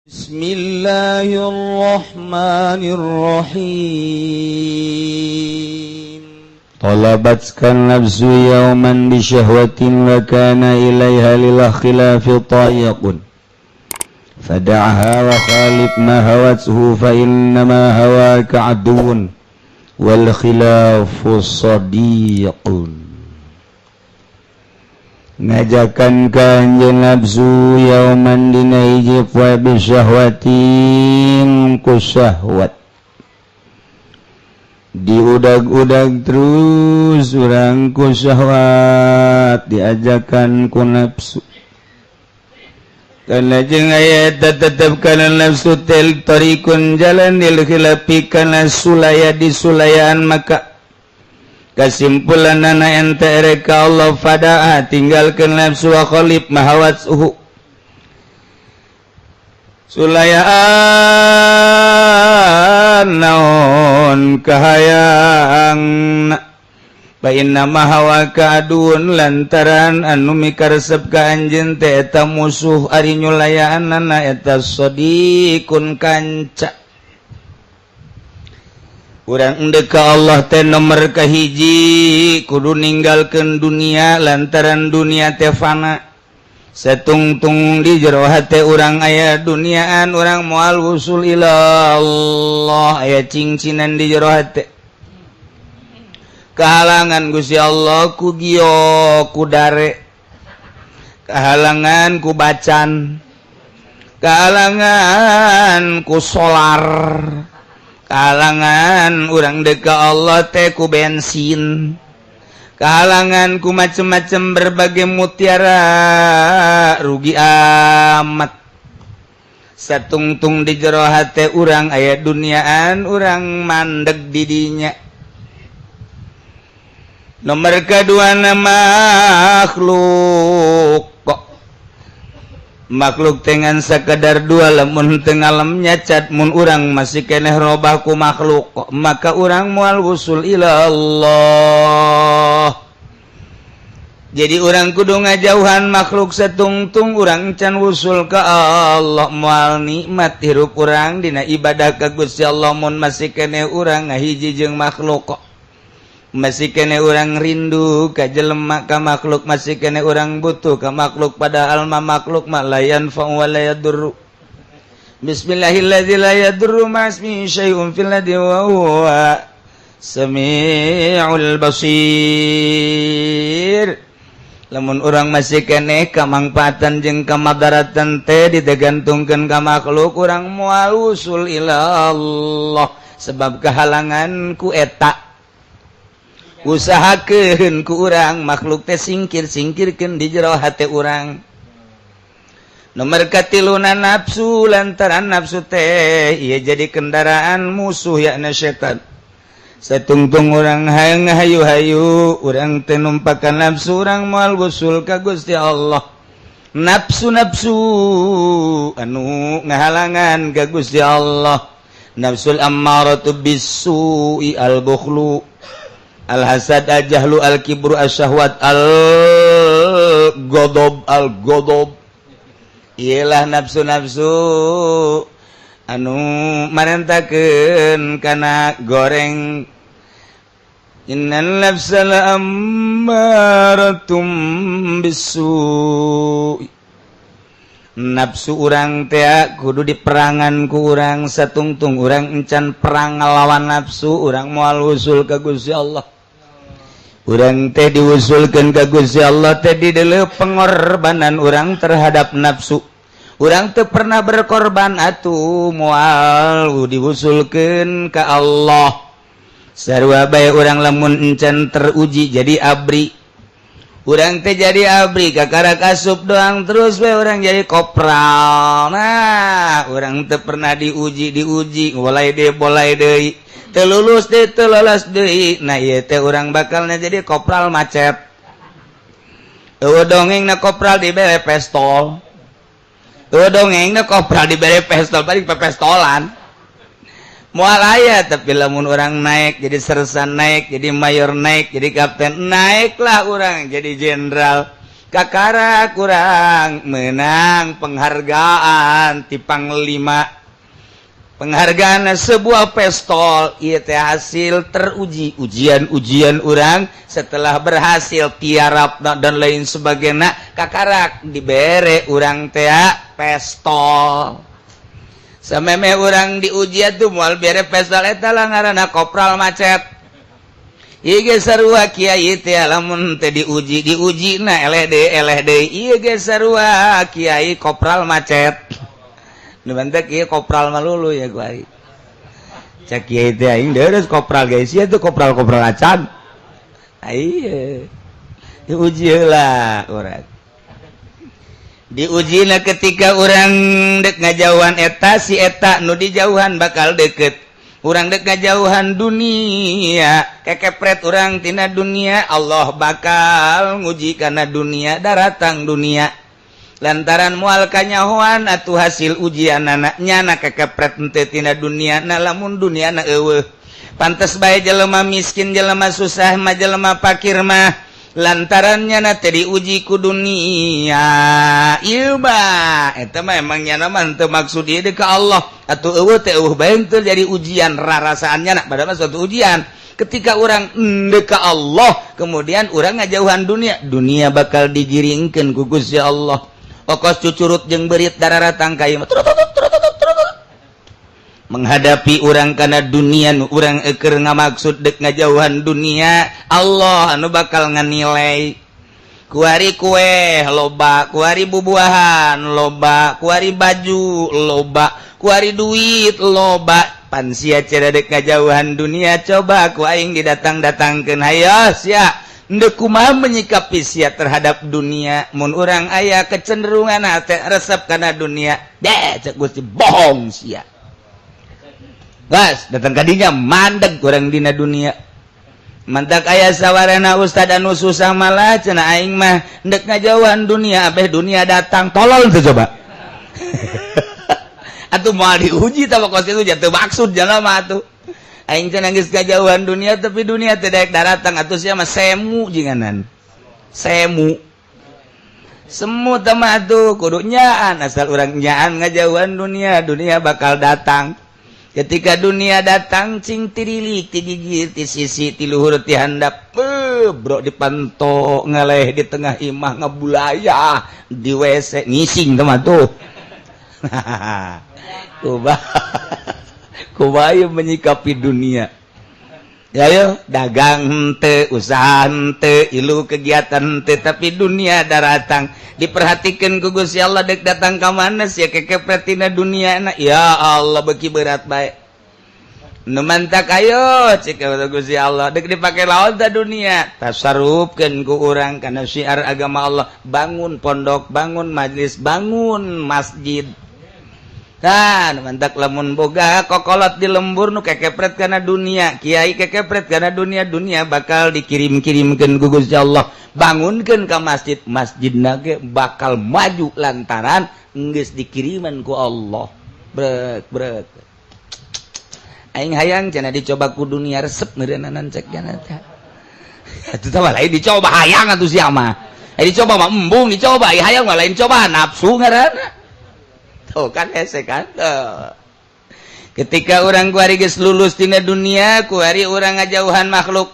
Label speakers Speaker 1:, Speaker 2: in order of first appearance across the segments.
Speaker 1: بسم الله الرحمن الرحيم.
Speaker 2: طلبتك النفس يوما بشهوة وكان إليها للخلاف طريق فدعها وخالف ما هوته، فإنما هواك عدو والخلاف صديق. Ngajakan ka anjeun nafsu yauman dina hiji poe bisyahwatin ku syahwat, diudag-udag terus urang ku syahwat, diajakan ku nafsu. Karena jeung aya tetep kana nafsu tel tariqun jalan lil khilafi kana sulaya disulayaan, maka kesimpulan nana ente erek ka Allah, fada'ha tinggalkeun nafsu, wa khalif ma hawathu sulayaan naon kahayang. Fa inna ma hawaka aduwwun, lantaran anu mikaresep ka anjeun teh eta musuh, ari nyulayaanana eta shadiqun kanca. Urang endek ka Allah teh nomor kahiji kudu ninggalkeun dunia, lantaran dunia teh fana. Setungtung di jero hate urang aya duniaan, urang moal wusul ila Allah. Aya cingcinan di jero hate, kehalangan Gusti Allah ku gio, ku dare, kehalangan ku bacan, kehalangan ku solar, kalangan urang dek ka Allah teh ku bensin, kahalangan ku macem-macem berbagai mutiara. Rugi amat. Satungtung di jero hate urang aya duniaan, urang mandeg didinya. Nomor kedua, makhluk kok makhluk dengan sekedar dua. Lamun tengalam nyacat, mun urang masih keneh robah ku makhluk kok, maka urang mual wusul ila Allah. Jadi urang kudu ngajauhan makhluk. Setungtung urang can wusul ke Allah, mual nikmat hirup urang dina ibadah ka Gusti Allah. Mun masih keneh urang ngahiji jeung makhluk kok, masih keneh urang rindu ka jelema, ka makhluk, masih keneh urang butuh ka makhluk, padahal ma makhluk mah la yanfa'u wa la yadurru. Bismillahilladzi la yadurru ma'asmihi syai'un fil ardi wa huwa samiul basir. Lamun urang masih keneh kamangfaatan jeung kamadaratan teh digantungkeun ka makhluk, urang moal usul ila Allah, sebab kehalangan ku eta. Usahakeun ku urang makhluk teh singkir, singkirkeun di jero hate urang. Nomor katiluna nafsu, lantaran nafsu teh ieu jadi kendaraan musuh, yakni setan. Satungtung urang hayang hayu-hayu urang teh numpakan nafsu, urang moal wusul ka Gusti Allah. Nafsu-nafsu anu ngahalangan ka Gusti Allah, nafsul ammaratu bisu'i, al bukhlu, al hasad, al jahlu, al kibru, al syahwat, al godob, al godob. Ialah nafsu-nafsu anu marentakeun kana goreng. Innal nafsa la ammaratum bisu. Nafsu urang teh kudu diperangan ku urang. Satungtung urang encan perang ngelawan nafsu, urang moal usul ka Gusti Allah. Urang teh diusulkeun ka Gusti Allah teh di pengorbanan urang terhadap nafsu. Urang teh pernah berkorban atuh moal diusulkeun ka Allah. Sarua bae urang lamun encan teruji jadi abri, urang teh jadi abri kakarak asup doang, terus we urang jadi kopral. Nah, urang teh pernah diuji, diuji mulai deh, bolai deui teu lulus deh, teu lolos deui. Nah, ieu teh urang bakalnya jadi kopral macet. Eueuh dongeng na kopral dibere pestol. Eueuh dongeng na kopral dibere pestol, paling pepestolan moal aya. Tapi lamun urang naik jadi sersan, naik jadi mayor, naik jadi kapten, naiklah urang jadi jenderal. Kakara kurang menang penghargaan ti panglima, penghargaan sebuah pestol. Ieu teh hasil teruji ujian-ujian urang. Setelah berhasil tiarap dan lain sebagainya, kakarak dibere urang teh pestol. Sameme urang diuji tuh moal bere pestol. Eta lah ngaranna kopral macet. Ieu ge sarua kiai teh, lamun teh diuji, diuji na eleh deui, eleh deui. Ieu ge sarua kiai kopral macet. Nu mantak ieu kopral malulu ya ku aing. Cek kiai teh, aing deres kopral guys, ieu tuh kopral-kopral acan. Ieu diuji heula urang. Diuji na ketika urang dek ngajauhan eta, si eta nu dijauhan bakal deket. Urang dek ngajauhan dunia, kekepret urang tina dunia, Allah bakal nguji karena dunia daratang dunia lantaran mual kanyahoan atuh hasil ujian anaknya na kekepret ente tina dunia. Na lamun dunia na eueuh, pantes bae jelema miskin, jelema susah mah, jelema pakir mah, lantarannya na teh diuji ku dunia. Ieu mah eta mah emang nyana mah teu maksud ieu ka Allah atuh. Eueuh teh eueuh bae teu jadi ujian rarasaannya nak, padahal mah suatu ujian. Ketika orang endek ka Allah, kemudian orang ngajauhan dunia, dunia bakal digiringkeun ku Gusti Allah. Okos cucurut jeung berit dararatang ka ieu mah menghadapi urang karena dunia nu urang eker ngamaksud dek ngajauhan dunia. Allah anu bakal nganilai. Kuari kue loba, kuari bubuahan loba, kuari baju loba, kuari duit loba, pan sia cenah dek ngajauhan dunia. Coba ku aing didatang-datangkeun, hayo sia ndek kumaha menyikapi sia terhadap dunia. Mun urang aya kecenderungan hate resep kana dunia deh, cek Gusti, bohong sia. Gas datang kadinya mandeg urang dina dunia. Mantak aya sawarana ustad anu susah malah cenah, aing mah ndek ngajauhan dunia, abeh dunia datang. Tolol tuh coba atuh, moal diuji tah kos itu jatuh maksud jalma atuh. Aing cenah geus ngajauhan dunia, tapi dunia teu daek daratang. Atuh sia mah semu, jinganan semu semu teh mah atuh. Kudu nyaan, asal urang nyaan ngajauhan dunia, dunia bakal datang. Ketika dunia datang, cing tirilik ti gigir, ti sisi, ti luhur, ti handap. Bro, dipanto ngaleh di tengah imah, ngebulayah di WC, ngising teh mah tuh. Kumaha, kumaha menyikapi dunia? Ya yo dagang henteu, usaha henteu, ilu kegiatan henteu, tapi dunia daratang. Diperhatikan ku Gusti Allah, dek datang ka mana sia kekepret tina dunia na. Ya Allah, beki berat bae. Nu mantak ayo cek Gusti Allah, dek dipake lawan ta dunia, tasarrufkeun ku urang kana syiar agama Allah, bangun pondok, bangun majlis, bangun masjid. Kan mantak lamun boga kokolot di lembur nu kekepret karena dunia, kiai kekepret karena dunia, dunia bakal dikirim-kirimkeun ku Gusti Allah, bangunkeun ka masjid, masjid ge bakal maju lantaran geus dikiriman ku Allah. Brek brek, aing hayang cenah dicoba ku dunia, resep meureunana cek jana teh. Atuh tah lain dicoba, hayang atuh sia mah. Dicoba mah embung dicoba, hayang mah lain coba, nafsu ngaranna. Tuh kan hese kan. Tuh. Ketika orang kuari geus lulus tina dunia, kuari urang ngajauhan makhluk.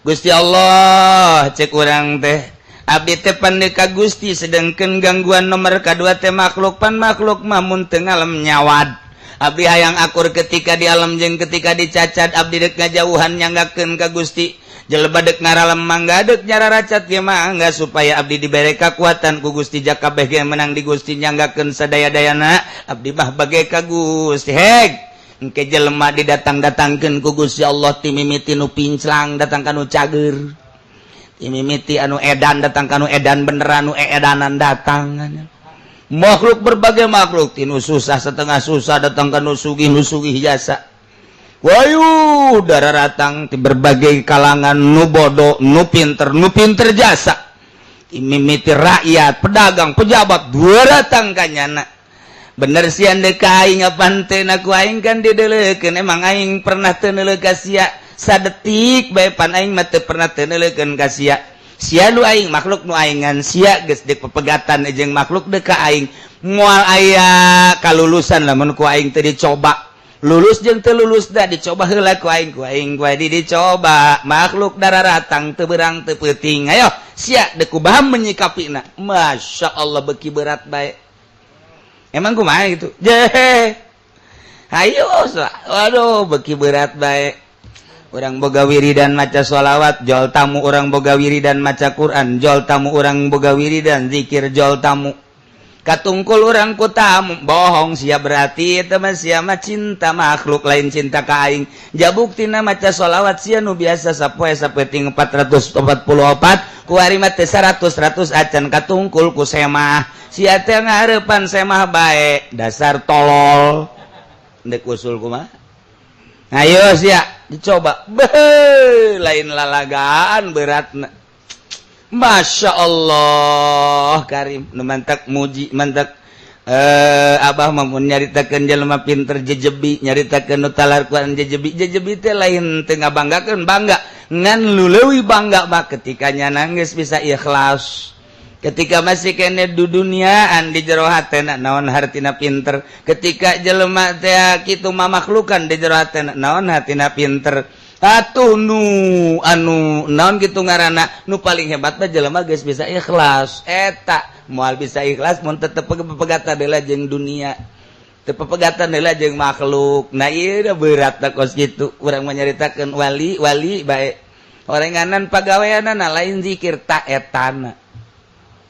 Speaker 2: Gusti Allah, cek urang teh, abdi teh pandeka Gusti, sedangkan gangguan nomor kedua teh makhluk. Pan makhluk mah mun teu ngalem nyawad. Abdi hayang akur ketika di alam jeung ketika dicacat. Abdi dek ngajauhan, nyanggakeun ka Gusti. Jelema dek ngaralem mangga, dek nyararacat ge mangga, supaya abdi dibere kakuatan ku Gusti. Jakabeh ge menang di Gusti, nyanggakeun sadaya-dayana abdi mah bagai ka Gusti. Heg engke jelema didatang-datangkeun ku Gusti Allah, ti mimiti nu pinclang datang ka nu cager, ti mimiti anu edan datang ka nu edan beneran, nu eedanan datang. Makhluk, berbagai makhluk, ti nu susah setengah susah datang ka nu sugih, nu sugih jasa. Wayu darah datang di berbagai kalangan, nu bodoh, nu pinter, nu pinter jasa, mimiti rakyat, pedagang, pejabat, dua datang kanyana. Bener sih ande ka aing, apan teu ku aing kan dideulekeun. Emang aing pernah teu neuleuh ka sia sadetik bae? Pan aing mah teu pernah teu neuleukeun ka sia. Sia nu aing, makhluk nu aing, ngan sia geus dek pepegatan jeung makhluk dek ka aing, moal aya kalulusan lamun ku aing teu dicoba. Lulus jeung teu lulus da dicoba heula ku aing, ku aing ku di dicoba. Makhluk dararatang teu beurang teu peuting, ayo sia dek kumaha menyikapina. Masya Allah, beki berat bae. Emang kumaha gitu je? Ayo, waduh, beki berat bae. Urang boga wiridan maca sholawat, jol tamu. Urang boga wiridan maca Quran, jol tamu. Urang boga wiridan zikir, jol tamu. Katungkul urang ku tamu, bohong sia. Berarti itu mah sia mah cinta makhluk, lain cinta ka aing. Ja buktina maca sholawat sia nu biasa sapoe sapeting 444, kuari mah teh 100 100 acan, katungkul ku semah. Sia teh ngarepan semah bae, dasar tolol. Ndek usul kumaha? Ayo sia dicoba. Beuh, lain lalagaan beratna. Masya Allah Karim, nu mantak muji mantak Abah mah mun nyaritakeun jelema pinter jejebi, nyaritakeun nu talar Quran jejebi. Jejebi teh lain teu ngabanggakeun, bangga, ngan lu leuwih bangga mah ketika nyana geus bisa ikhlas ketika masih kene du duniaan. Di jero hatena naon hartina pinter? Ketika jelema teh kitu mamakhlukan, di jero hatena naon hatina pinter? Atuh nu anu naon gitu ngaranna, nu paling hebat mah jelema geus bisa ikhlas. Eta moal bisa ikhlas mun tetep pegatan heula jeung dunia, teu pegatan heula jeung makhluk. Nah, ieu berat tak kos kitu. Urang mah nyaritakeun wali wali bae, orenganan pagaweanana lain zikir ta etana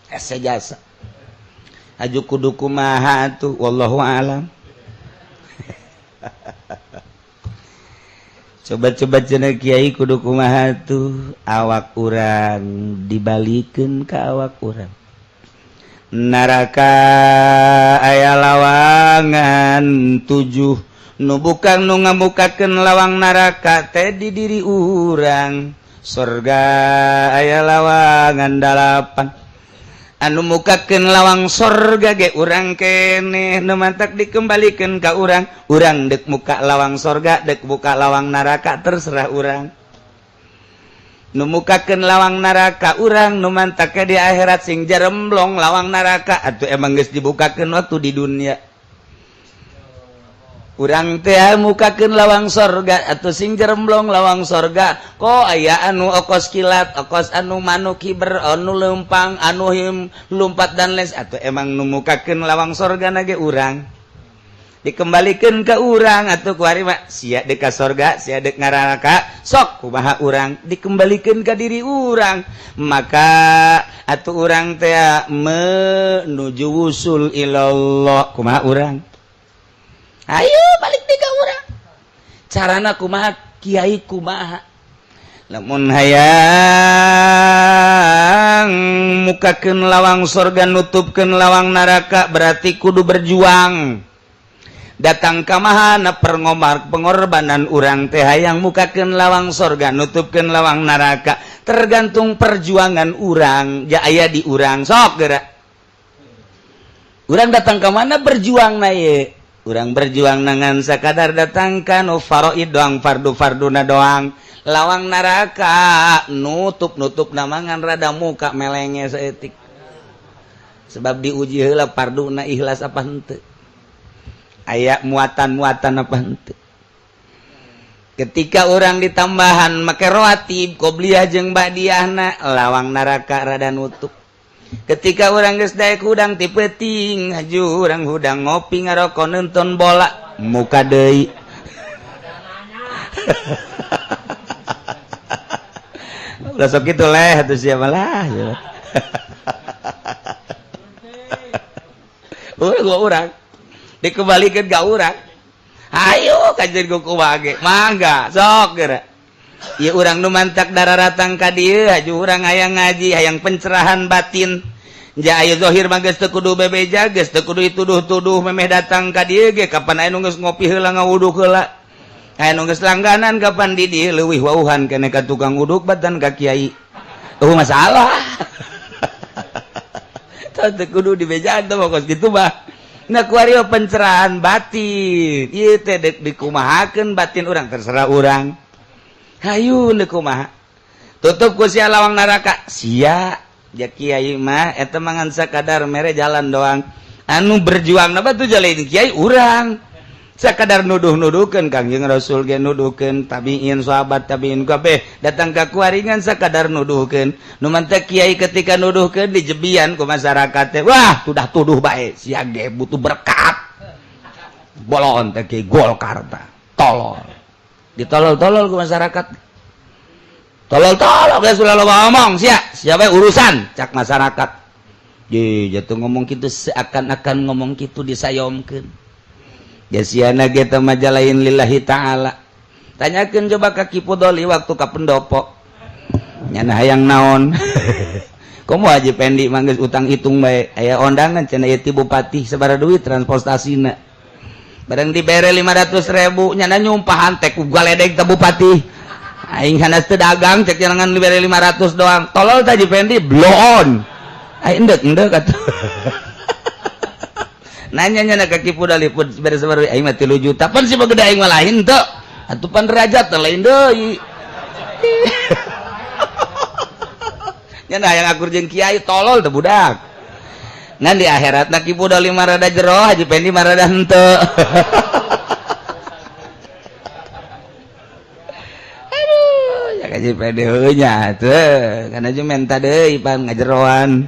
Speaker 2: ese jasa. Aju kudu kumaha tuh? Wallahu alam. Coba-coba cenah kiai, kudu kumaha tuh? Awak urang dibalikeun ka awak urang. Neraka aya lawangan tujuh, nu bukan nu ngabukakeun lawang neraka teh di diri urang. Surga aya lawangan dalapan, anu mukakeun lawang sorga ge urang keneh. Nu mantak dikembalikan ka urang. Urang dek muka lawang sorga, dek buka lawang neraka, terserah urang. Nu mukakeun lawang neraka urang. Nu mantak di akhirat sing jaremblong lawang neraka. Atuh emang geus dibukakeun waktu di dunia. Urang teh mukakeun lawang sorga atau sing jeremblong lawang sorga. Kok aya anu okos kilat, okos anu manuk kiber, anu lempang, anu him lumpat dan les. Atau emang nu mukakeun lawang sorga nage urang, dikembalikan ke urang. Atau kuari mah sia dek ka sorga, sia dek ngaraka, sok kumaha urang? Dikembalikan ke diri urang. Maka atuh urang teh menuju wusul ilallah, kumaha urang? Ayo balik di ka urang. Carana kumaha, kiai, kumaha? Lamun hayang mukakeun lawang sorga, nutupkeun lawang neraka, berarti kudu berjuang. Datang ka mahana pengomar pengorbanan urang teh hayang mukakeun lawang sorga, nutupkeun lawang neraka, tergantung perjuangan urang. Ja aya di urang, sok gerak. Urang datang ke mana berjuang na ye? Urang berjuang dengan sakadar datangkan nu faraid doang, fardu farduna doang. Lawang neraka nutup nutup namangan rada muka melenge saeutik, sebab diuji heula farduna ikhlas apa henteu, aya muatan-muatan apa henteu. Ketika orang ditambahan make rawatib qobliyah jeung ba'diyahna, lawang neraka rada nutup. Ketika urang geus daek hudang ti peuting, haju urang hudang ngopi, ngarokok, nonton bola, muka deui. Ulah sok kitu leh atuh sia malah. Urang urang dikembalikan ka urang. Ayo kajian ku kumaha ge, mangga sok geura. Ya, urang nu mantak dararatang ka dieu, haju urang hayang ngaji, hayang pencerahan batin. Ja aya zahir mah geus teu kudu bebeja, geus teu kudu dituduh-tuduh. Memeh datang ka dieu ge kapan aya nu geus ngopi heula, ngawuduk heula, aya nu geus langganan. Kapan di dieu leuwih wauhan keneh ka tukang uduk batan ka kiai, eueuh masalah. Teu kudu dibejaan teh kos kitu mah. Nah, kuari pencerahan batin ieu teh dek dikumahakeun batin urang, terserah urang. Hayu, kumaha? Tutup ku sia lawang neraka. Sia ja kiai mah eta mah ngan sakadar mere jalan doang. Anu berjuang na batu jalan kiai urang. Sakadar nuduh-nuduhkeun Kangjeng Rasul ge nuduhkeun, tabiin, sahabat tabiin kabeh datang ka kuaringan sakadar nuduhkeun. Nu mantep kiai ketika nuduhkeun dijebian ku masyarakat teh. Wah, tudah tuduh bae sia ge butuh berkat. Bolon teh kiai Golkar tah. Tolol. Ditolol-tolol ku masyarakat. Tolol-tolol geus ulah loba ngomong sia, siapa urusan cak masyarakat. Ye, jatuh ngomong kitu seakan-akan ngomong kitu disayomkeun. Jasiana ge teh majalain lillahi ta'ala. Tanyakeun coba ka Ki Pudoli waktu ka pendopo. Nyana hayang naon? Komo Haji Pendi mah geus utang hitung bae. Aya ondangan cenah ieu ti bupati sabaraha duit transportasina. Barang dibere 500.000 nyana nyumpahan teh ku galedeg ka bupati. Aing hanas teu dagang cek jangan dibere 500 doang. Tolol teh Haji Pendi bloon. Aing endek endek atuh. Nanya nya ka Ki Pudoli pun bere sabaraha aing mah 3 juta. Pan si gede aing mah lain teu. Atuh pan derajat teh lain deui. Nya hayang akur jeung kiai tolol teh budak. Ngan di akhirat na Ki Pudoli mah rada jero, Haji Pendi mah rada henteu. Aduh, ya Haji Pendi heuh nya teu, kana jeung menta deui pan ngajeroan.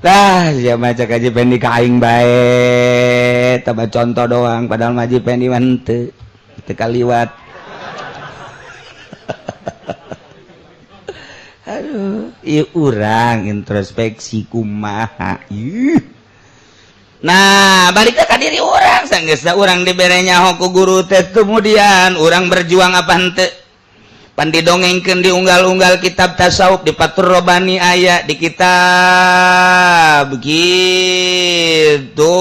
Speaker 2: Tah, sia mah cek Haji Pendi ka aing bae, tah contoh doang padahal mah Haji Pendi mah henteu, teu kaliwat. Aduh, ieu urang introspeksi kumaha ieu. Nah, balik ka diri urang sanggeusna urang dibere nyaho ku guru teh kemudian urang berjuang apa henteu. Pan didongengkeun di unggal-unggal kitab tasawuf di Fathur Robani aya di kitab gitu.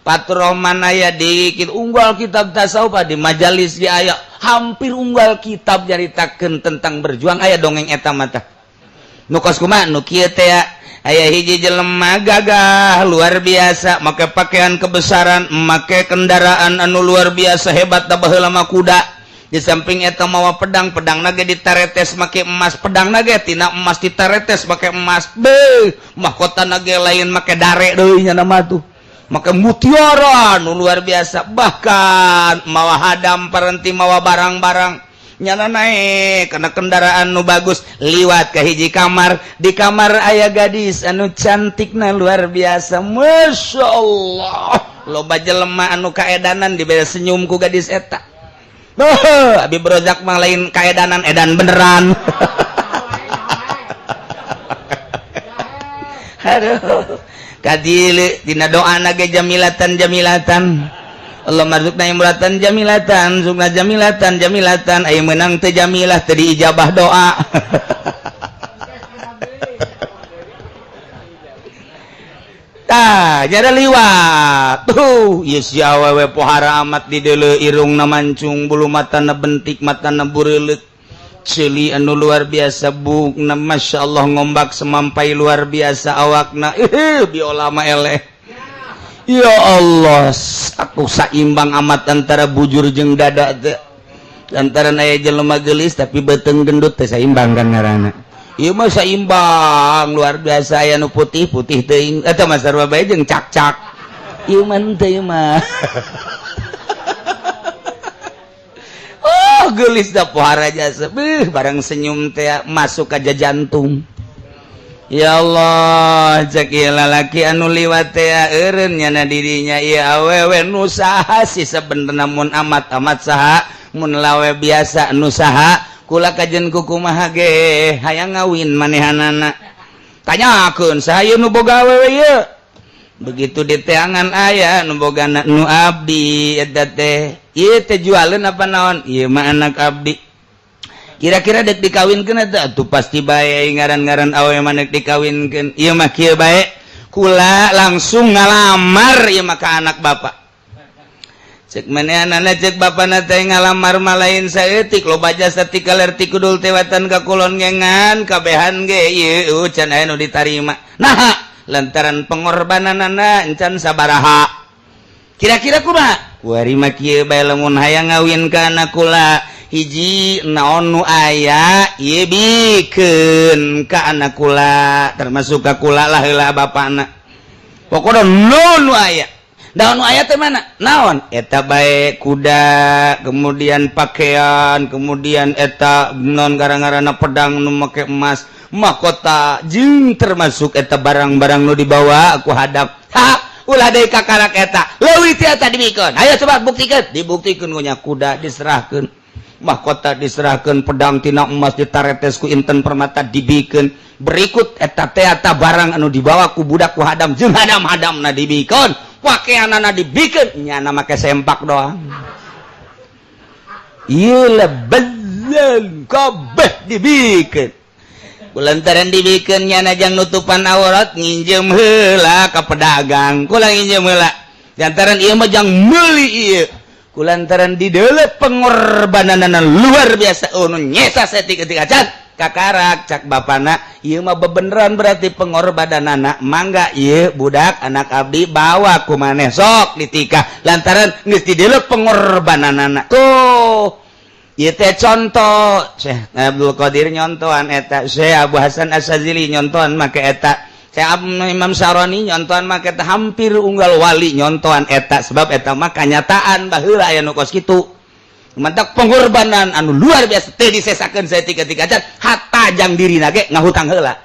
Speaker 2: Fathur Roman aya di unggal kitab tasawuf di majalis di aya hampir unggal kitab nyaritakeun tentang berjuang aya dongeng eta mah tah. Nu kos kumaha nu kieu teh aya hiji jelema gagah luar biasa make pakaian kebesaran make kendaraan anu luar biasa hebat da baheula mah kuda. Di samping eta mawa pedang, pedang nage ditaretes make emas, pedang nage tina emas ditaretes make emas. Beuh, mahkota nage lain make dare deui nya mah tuh. Make mutiara nu luar biasa, bahkan mawa hadam parenti mawa barang-barang nyana naik kana kendaraan nu bagus liwat ke hiji kamar, di kamar aya gadis anu cantikna luar biasa. Masya Allah, loba jelema anu kaedanan dibere senyum ku gadis eta. Abi Brozak mah lain kaedanan edan beneran. Aduh, kadili dina doa nage jamilatan jamilatan. Allah marzukna imratan jamilatan, zukna jamilatan jamilatan, aya meunang teu jamilah teu diijabah doa. Tah, jada liwat. Tuh, ieu si awewe pohara amat di deuleu irungna mancung, bulu matana bentik, matana bureuleuk. Ceuli anu luar biasa bukna Masya Allah ngombak semampai luar biasa awakna. Biola mah eleh. Ya Allah, aku saimbang amat antara bujur jeung dada teh. Lantaran aya jelema geulis tapi beuteung gendut teh saimbang kan ngaranna. Ieu mah saimbang luar biasa aya nu putih putih teuing eta mah sarua bae jeung cak-cak. Ieu mah henteu ieu mah. Oh, geulis da pohara jasa. Beuh, barang senyum teh masuk ka jantung. Ya Allah, cek ieu lalaki anu liwat teh eureun nyana dirinya ieu awewe nu saha sih sabenerna mun amat-amat saha mun lawe biasa nu saha kula kajen kukumaha ge hayang ngawin manehanana. Tanyakeun saha ieu nu boga awewe ieu. Begitu diteangan aya nu boga nu abdi eta teh. Ieu teh jualeun apa naon? Ieu mah anak abdi. Kira-kira dek dikawinkeun eta atuh pasti bae ngaran-ngaran awewe mah dek dikawinkeun. Ieu mah kieu bae. Kula langsung ngalamar ieu mah ka anak bapak. Cek manehanana cek bapana teh ngalamar mah lain saeutik loba jasa ti kaler ti kudul tewatan ka kulon ngengan kabehan ge ieu can aya nu ditarima. Naha lantaran pengorbananana encan sabaraha. Kira-kira kumaha? Kuari mah kieu bae, lamun hayang ngawin ka anak kula, hiji naon nu aya ieu bikeun ka anak kula, termasuk ka kula lah heula bapana. Pokokna nu aya, naon nu aya teh mana, naon eta bae, kuda, kemudian pakaian, kemudian eta non gara-garana pedang nu make emas, mahkota, jeung termasuk eta barang-barang nu dibawa aku hadap. Ha, ulah deui kakarak eta, leuwih ti eta dibikeun. Ayo coba buktikeun. Dibuktikeun nya, kuda diserahkeun, mahkota diserahkeun, pedang tina emas ditaretes ku inten permata dibikeun. Berikut eta teh eta barang anu dibawa ku budak ku hadam, jeung hadam-hadamna dibikeun, pakaianana dibikeun, nyana make sempak doang. Ieu lebelan kabeh dibikeun. Lantaran dibikin, nyana jang nutupan aurat nginjem heula ka pedagang, kula nginjem heula lantaran ieu mah jang meuli ieu. Kulantaran di deuleu pengorbananana luar biasa, oh nu nyesa saeutik ketika can kakarak cak bapana, ieu mah bebeneran berarti pengorbananana. Mangga ieu budak anak abdi, bawa ku maneh sok ditikah, lantaran geus di deuleu pengorbananana tuh. Ieu teh contoh Syekh Abdul Qadir nyontohan eta, Syekh Abu Hasan Asy-Syadzili nyontohan make eta, Syekh Imam Syaroni nyontohan make eta, hampir unggal wali nyontohan eta, sebab eta mah kanyataan baheula aya nu kos kitu. Mantak pengorbanan anu luar biasa teh disesakeun saeutik ketika can hatta jang dirina ge ngahutang heula,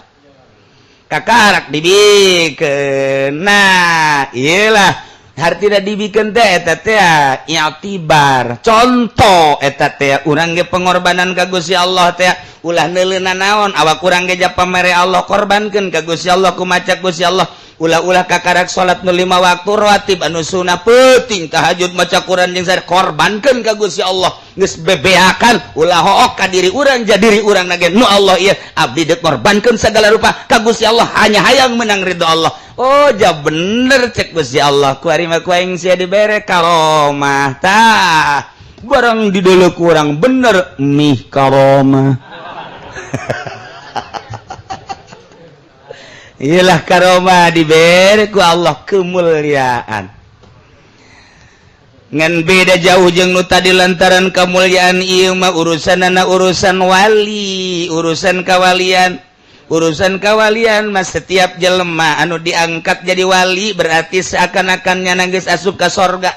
Speaker 2: kakarak dibikeun. Nah, iyalah hartina dibikin teh eta teh i'tibar, contoh eta teh. Urang ge pengorbanan ka Gusti Allah teh ulah neuleuna naon, awak urang ge pamere Allah, korbankeun ka Gusti Allah, kumaca Gusti Allah. Ulah-ulah kakarak salat nu lima waktu rawatib, anu sunah peuting, tahajud, maca Quran jeung sare, korbankeun ka Gusti Allah. Geus bebeakan, ulah hook ka diri urang, ja diri urang nage nu Allah ieu abdi deuk korbankeun segala rupa ka Gusti Allah, hanya hayang menang ridho Allah. Oh ja bener cek Gusti Allah, kuari mah ku aing sia dibere karomah. Tah, barang di dulu kurang bener mih karomah. Iyalah, karomah diberi ku Allah, kemuliaan. Ngan beda jauh jeung nu tadi, lantaran kemuliaan ieu mah urusanana urusan wali, urusan kawalian. Urusan kawalian mah setiap jelema anu diangkat jadi wali berarti seakan-akan nyana geus asup ka sorga.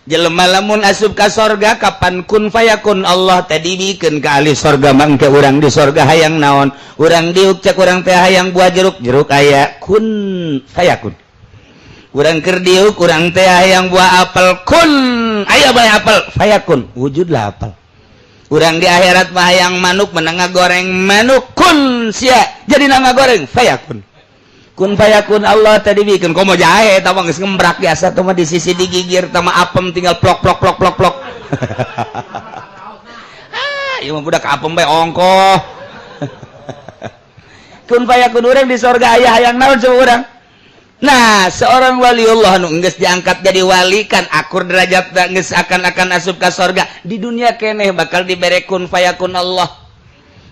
Speaker 2: Jelema lamun asup ka sorga, kapan kun fayakun Allah tadi dibikeun ka ahli sorga. Mangke urang di sorga hayang naon, urang diuk cek urang teh hayang buah jeruk, jeruk aya, kun fayakun. Urang keur diuk, urang teh hayang buah apel, kun aya bae apel, fayakun, wujudlah apel. Urang di akhirat mah hayang manuk, menang goreng manuk, kun sia jadi nangga goreng, fayakun, kun fayakun Allah tadi bikin. Komo jahe eta mah geus ngembrak biasa tuh mah, di sisi digigir tama apem, tinggal plok plok plok plok plok. Ah, ieu mah budak apem bae ongkoh. Kun fayakun. Urang di sorga aya hayang naon coba urang? Nah, seorang waliullah nu geus diangkat jadi wali kan akur derajat, geus akan-akan asup ka sorga, di dunia keneh bakal dibere kun fayakun Allah.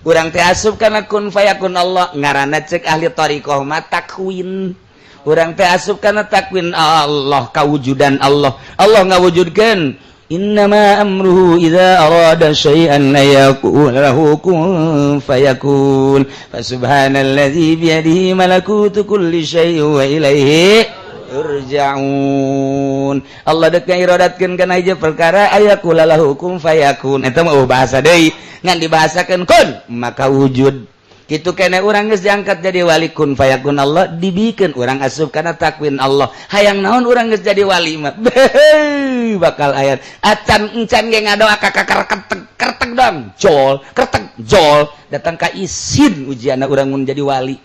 Speaker 2: Urang teh asup kana kun fayakun Allah, ngaranna cek ahli thariqah mah takwin. Urang teh asup kana takwin Allah, kawujudan Allah. Allah ngawujudkeun, innama amruhu idza arada syai'an yaqul lahu kun fayakun, fasubhanalladzi biyadihi malakutu kulli syai'in wa ilaihi turja'un. Allah dek ngiradatkeun kana hiji perkara, ayaqula lahu kun fayakun. Eta mah bahasa deui, ngan dibahasakeun kun maka wujud. Kitu kene urang geus diangkat jadi wali, kun fayakun Allah dibikeun, urang asup kana takwin Allah. Hayang naon urang geus jadi wali mah? Bakal ayat acan encan ge ngadoa, kakak kertek kertek dong, jol kertek jol datang ka isin ujian urang mun jadi wali,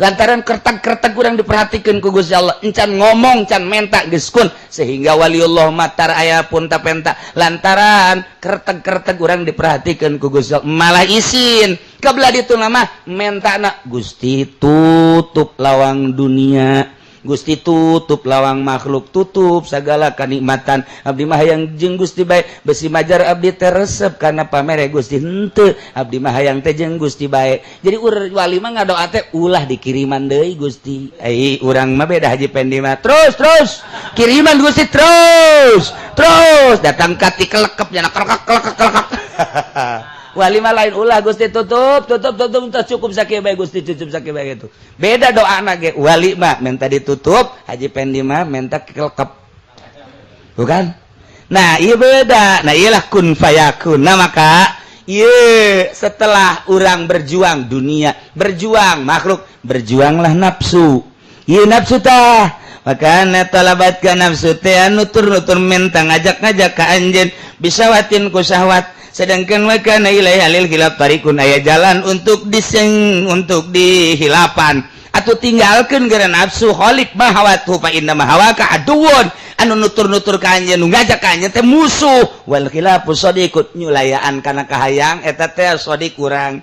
Speaker 2: lantaran kertag-kertag kurang diperhatikan ku Gusti Allah. Encan ngomong, can menta, geus kun, sehingga waliullah matar aya pun tapenta lantaran kerteg-kerteg urang diperhatikan ku Gusti Allah. Malah isin kebelah ditu nama menta na, Gusti, tutup lawang dunia. Gusti tutup lawang makhluk, tutup segala kenikmatan. Abdi mah hayang jeung Gusti bae, besi majar abdi teh resep kana pamere Gusti, henteu, abdi mah hayang teh jeung Gusti bae. Jadi wali mah ngadoa teh ulah dikiriman deui Gusti. Eh, urang mah beda, Haji Pendi mah terus terus kiriman Gusti, terus terus datang ka tikelekep jana kelekek kelekek kelekek. Wali mah lain, ulah Gusti, tutup tutup tutup, tutup, cukup sakieu bae Gusti, cukup sakieu bae gitu. Beda doa ge, wali mah minta ditutup, Haji Pendi mah minta kelekep, bukan? Nah, iya beda. Nah, iyalah kun fayakun. Nah, maka iya setelah orang berjuang dunia, berjuang makhluk, berjuanglah nafsu. Iya nafsu tah, maka talabat ka nafsu teh nutur-nutur minta ngajak-ngajak ka anjeun bisyahwatin ku syahwat, sedangkan wakana ilaiha lil khilaf tariqun, aya jalan untuk diseng untuk dihilapan atau tinggalkan gara nafsu. Khalif ma hawatu fa inna ma hawaka aduwwun, anu nutur-nutur ka anjeun, nu ngajak ka anjeun teh musuh. Wal khilafu shadiqun, nyulayaan kana kahayang eta teh shadiq. Urang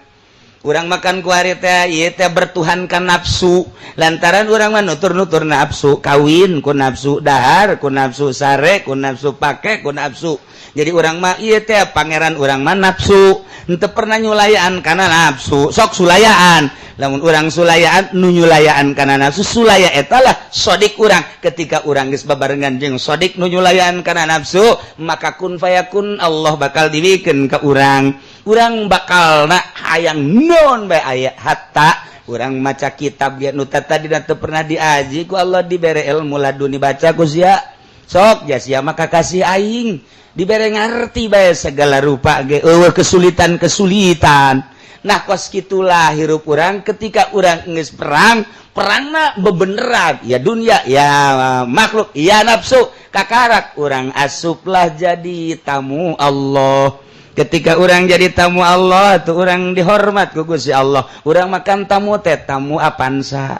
Speaker 2: urang makan kuari teh ieu teh bertuhankan nafsu, lantaran urang mah nutur-nutur nafsu, kawin ku nafsu, dahar ku nafsu, sare ku nafsu, pake ku nafsu. Jadi urang mah ieu teh pangeran urang mah nafsu, henteu pernah nyulayaan kana nafsu. Sok sulayaan, lamun urang sulayaan, nu nyulayaan kana nafsu, sulaya eta lah shadiq urang. Ketika urang geus babarengan jeung shadiq nu nyulayaan kana nafsu, maka kun fayakun Allah bakal dibikeun ka urang. Urang bakal na hayang non bae aya, hatta urang maca kitab ge nu tadi teu pernah diaji, ku Allah dibere ilmu laduni, baca ku sia, sok ja sia maka kasih aing dibere ngarti bae segala rupa ge eueuh kesulitan-kesulitan. Nah, kos kitulah hirup urang ketika urang geus perang, perangna bebeneran ya, dunia ya, makhluk ya, nafsu. Kakarak urang asuplah jadi tamu Allah. Ketika urang jadi tamu Allah tuh urang dihormat ku Gusti Allah. Urang makan tamu teh tamu Avanza,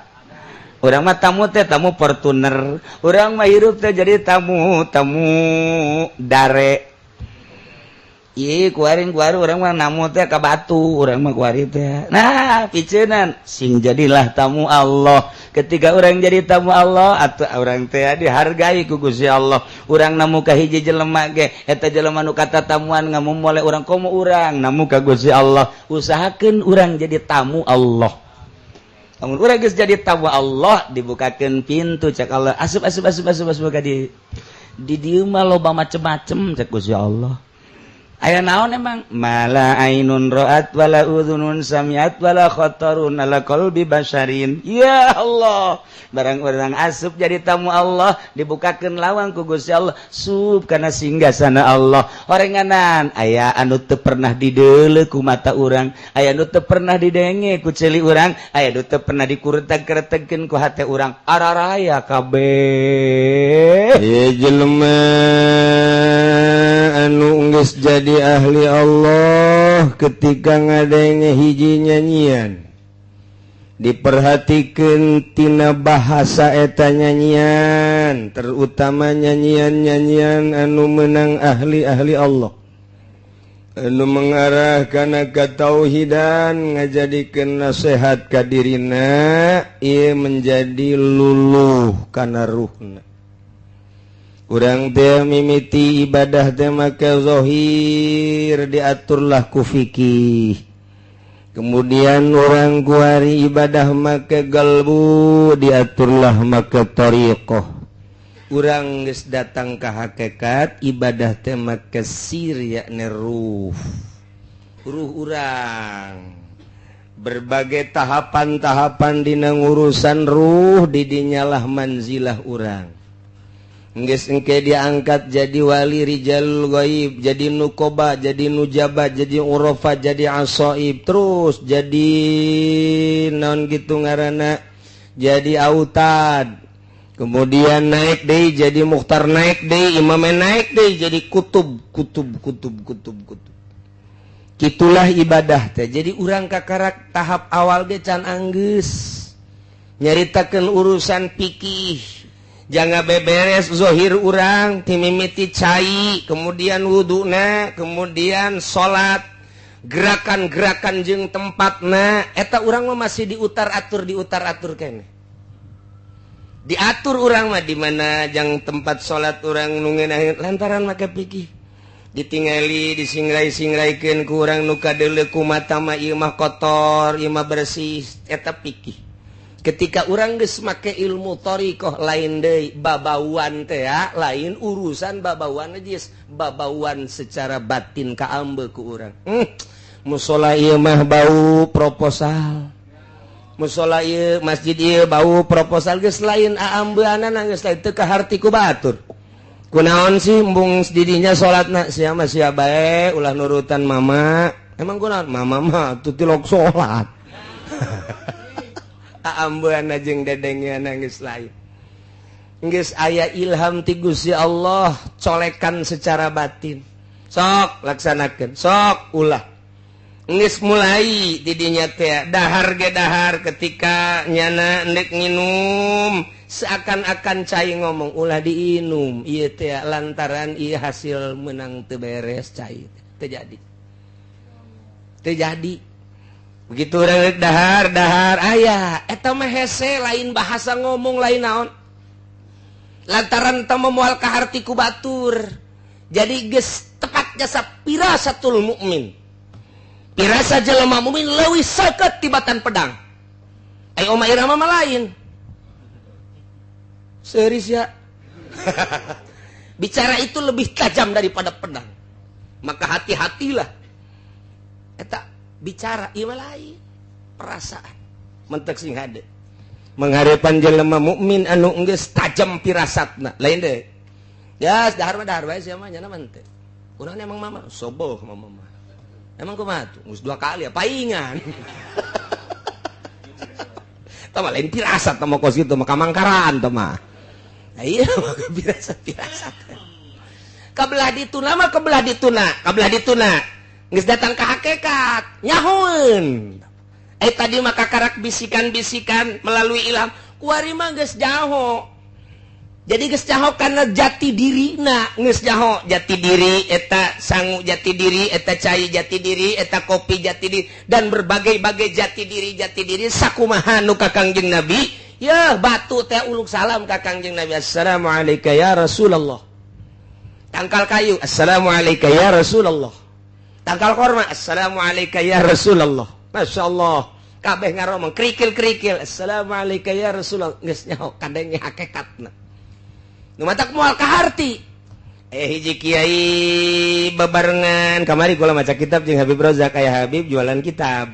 Speaker 2: urang mah tamu teh tamu Fortuner, urang mah hirup teh jadi tamu tamu dare. Ih, kuaring kuari urang mah namu teh ka batu, urang mah kuari teh. Nah, piceunan sing jadilah tamu Allah. Ketika urang jadi tamu Allah atau urang teh dihargai ku Gusti Allah. Urang namu ka hiji jelema ge, eta jelema nu kata tamuan ngamumule urang komo urang namu ka Gusti Allah. Usahakeun urang jadi tamu Allah. Lamun urang geus jadi tamu Allah, dibukakeun pintu cek Allah, asup asup asup asup asup ka di di dieu mah loba macem-macem cek Gusti Allah. Aya naon emang? Mala ainun ra'at wala udhunun sami'at wala khatarun ala qalbi basyarin. Ya Allah, barang orang asup jadi tamu Allah, dibukakeun lawang ku Gusti Allah, sup kana singgasana Allah. Horenganan aya anu teu pernah dideuleu ku mata urang, aya anu teu pernah didenge ku ceuli urang, aya anu teu pernah dikureteg-keretegkeun ku hate urang. Araraya kabeh.
Speaker 3: Ye jelema anu geus jadi ahli Allah, ketika ngadenge hiji nyanyian, diperhatikan tina bahasa eta nyanyian, terutama nyanyian-nyanyian anu menang ahli-ahli Allah, anu mengarah kana katauhidan, ngajadikeun nasihat ka dirina, ieu menjadi luluh kana ruhna. Urang teh mimiti ibadah teh make zahir, diaturlah ku fikih. Kemudian urang kuari ibadah make galbu, diaturlah make thariqah. Urang geus datang ka hakikat, ibadah teh make sir, yakni ruh. Ruh urang berbagai tahapan-tahapan dina ngurusan ruh, didinyalah manzilah urang. Geus engke diangkat jadi wali, rijal gaib, jadi nukoba, jadi nujaba, jadi urafa, jadi asoib, terus jadi non gitu ngaranna, jadi autad, kemudian naik deh jadi mukhtar, naik deh imam, naik deh jadi kutub kutub kutub kutub kutub. Gitulah ibadah teh. Jadi urang kakarak tahap awal ge can anggeus nyaritakeun urusan pikih, jangan beberes zohir urang timimiti cai, kemudian wuduna, kemudian salat, gerakan-gerakan jeung tempatna eta urang mah masih diutar atur, diutar atur kene. Diatur urang mah di mana jang tempat salat urang nu ngeunaheun lantaran make fikih. Ditingali disingrai-singraikeun ku urang nu kadeuleu ku mata mah ieu mah kotor, ieu mah bersih, eta fikih. Ketika urang geus make ilmu thariqah lain deui babauan teh lain urusan babauan najis, babauan secara batin kaambe ku urang. Musola ieu mah bau proposal. Musola ieu masjid ieu bau proposal geus lain aambeanana geus lain teu kaharti ku batur. Kunaon sih embung didinya salatna sia mah sia bae ulah nurutan mama. Emang kunaon mama mah teu tilok salat. Aambeanna jeung dedengeanna geus lain. Geus aya ilham ti Gusti Allah colekan secara batin. Sok laksanakeun, sok ulah. Geus mulai didinya teh dahar ge dahar ketika nyana endek nginum seakan-akan cai ngomong ulah diinum ieu teh lantaran ieu hasil menang teu beres cai teu jadi. Teu jadi. Begitu urang dahar dahar aya eta mah hese lain bahasa ngomong lain naon. Lantaran teu moal kaharti ku batur. Jadi geus tepat jasa pirasatul mukmin. Pirasa jelema mukmin leuwih seukeut tibatan pedang. Ai Oma Irama mah lain. Serius ya. Bicara itu lebih tajam daripada pedang. Maka hati-hatilah. Eta bicara ieu mah lain. Perasaan. Mentek sing hade. Mengharepan jelema mukmin anu geus tajam pirasatna. Lain deui. Ya, dahar mah dahar bae sia mah nyana mah teu. Kunaon emang mama? Soboh mama mah. Emang kumaha tuh? Geus 2 kali ya paingan. Tah mah lain pirasat tah mah kos kitu mah kamangkaraan tah mah. Nah iya mah pirasat-pirasat. Kabelah dituna mah kebelah dituna, kabelah dituna. Geus datang ka hakikat, nyahoeun. Eh tadi mah kakarak bisikan-bisikan melalui ilham, kuari mah geus jaho. Jadi geus jaho kana jati dirina, geus jaho jati diri eta sangu jati diri, eta cai jati diri, eta kopi jati diri dan berbagai-bagai jati diri sakumaha nu ka Kangjeng Nabi. Ya batu teh uluk salam ka Kangjeng Nabi, assalamualaikum ya Rasulullah. Tangkal kayu, assalamualaikum ya Rasulullah. Tangkal korma, assalamualaikum ya Rasulullah. Masya Allah, kabeh ngaromong kerikil-kerikil, assalamualaikum ya Rasulullah. Geus nyaho kadenge hakikatna. Nu matak moal kaharti. Hiji kiai bebarengan kamari kula maca kitab jeung Habib Rozak, aya Habib jualan kitab.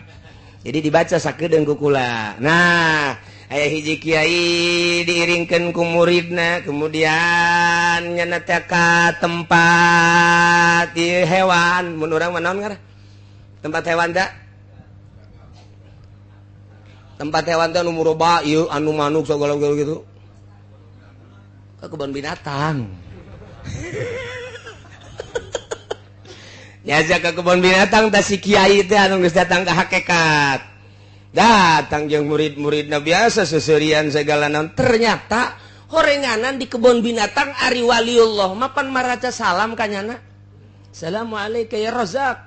Speaker 3: Jadi dibaca sakedeung ku kula. Nah, aya hiji kiai diiringkeun ku muridna, kemudian nyana teh ka tempat ieu hewan, mun urang mah naon ngaran? Tempat hewan da? Tempat hewan teh anu muroba ieu anu manuk sagala-gala gitu. Ke kebun binatang. Nyaja ke kebun binatang tah si kiai teh anu geus datang ka hakikat. Datang jeung murid-muridna biasa seserian segala naon. Ternyata horenganan di kebun binatang ari waliullah mapan maraca salam ka nyana. Assalamualaikum ya Razak.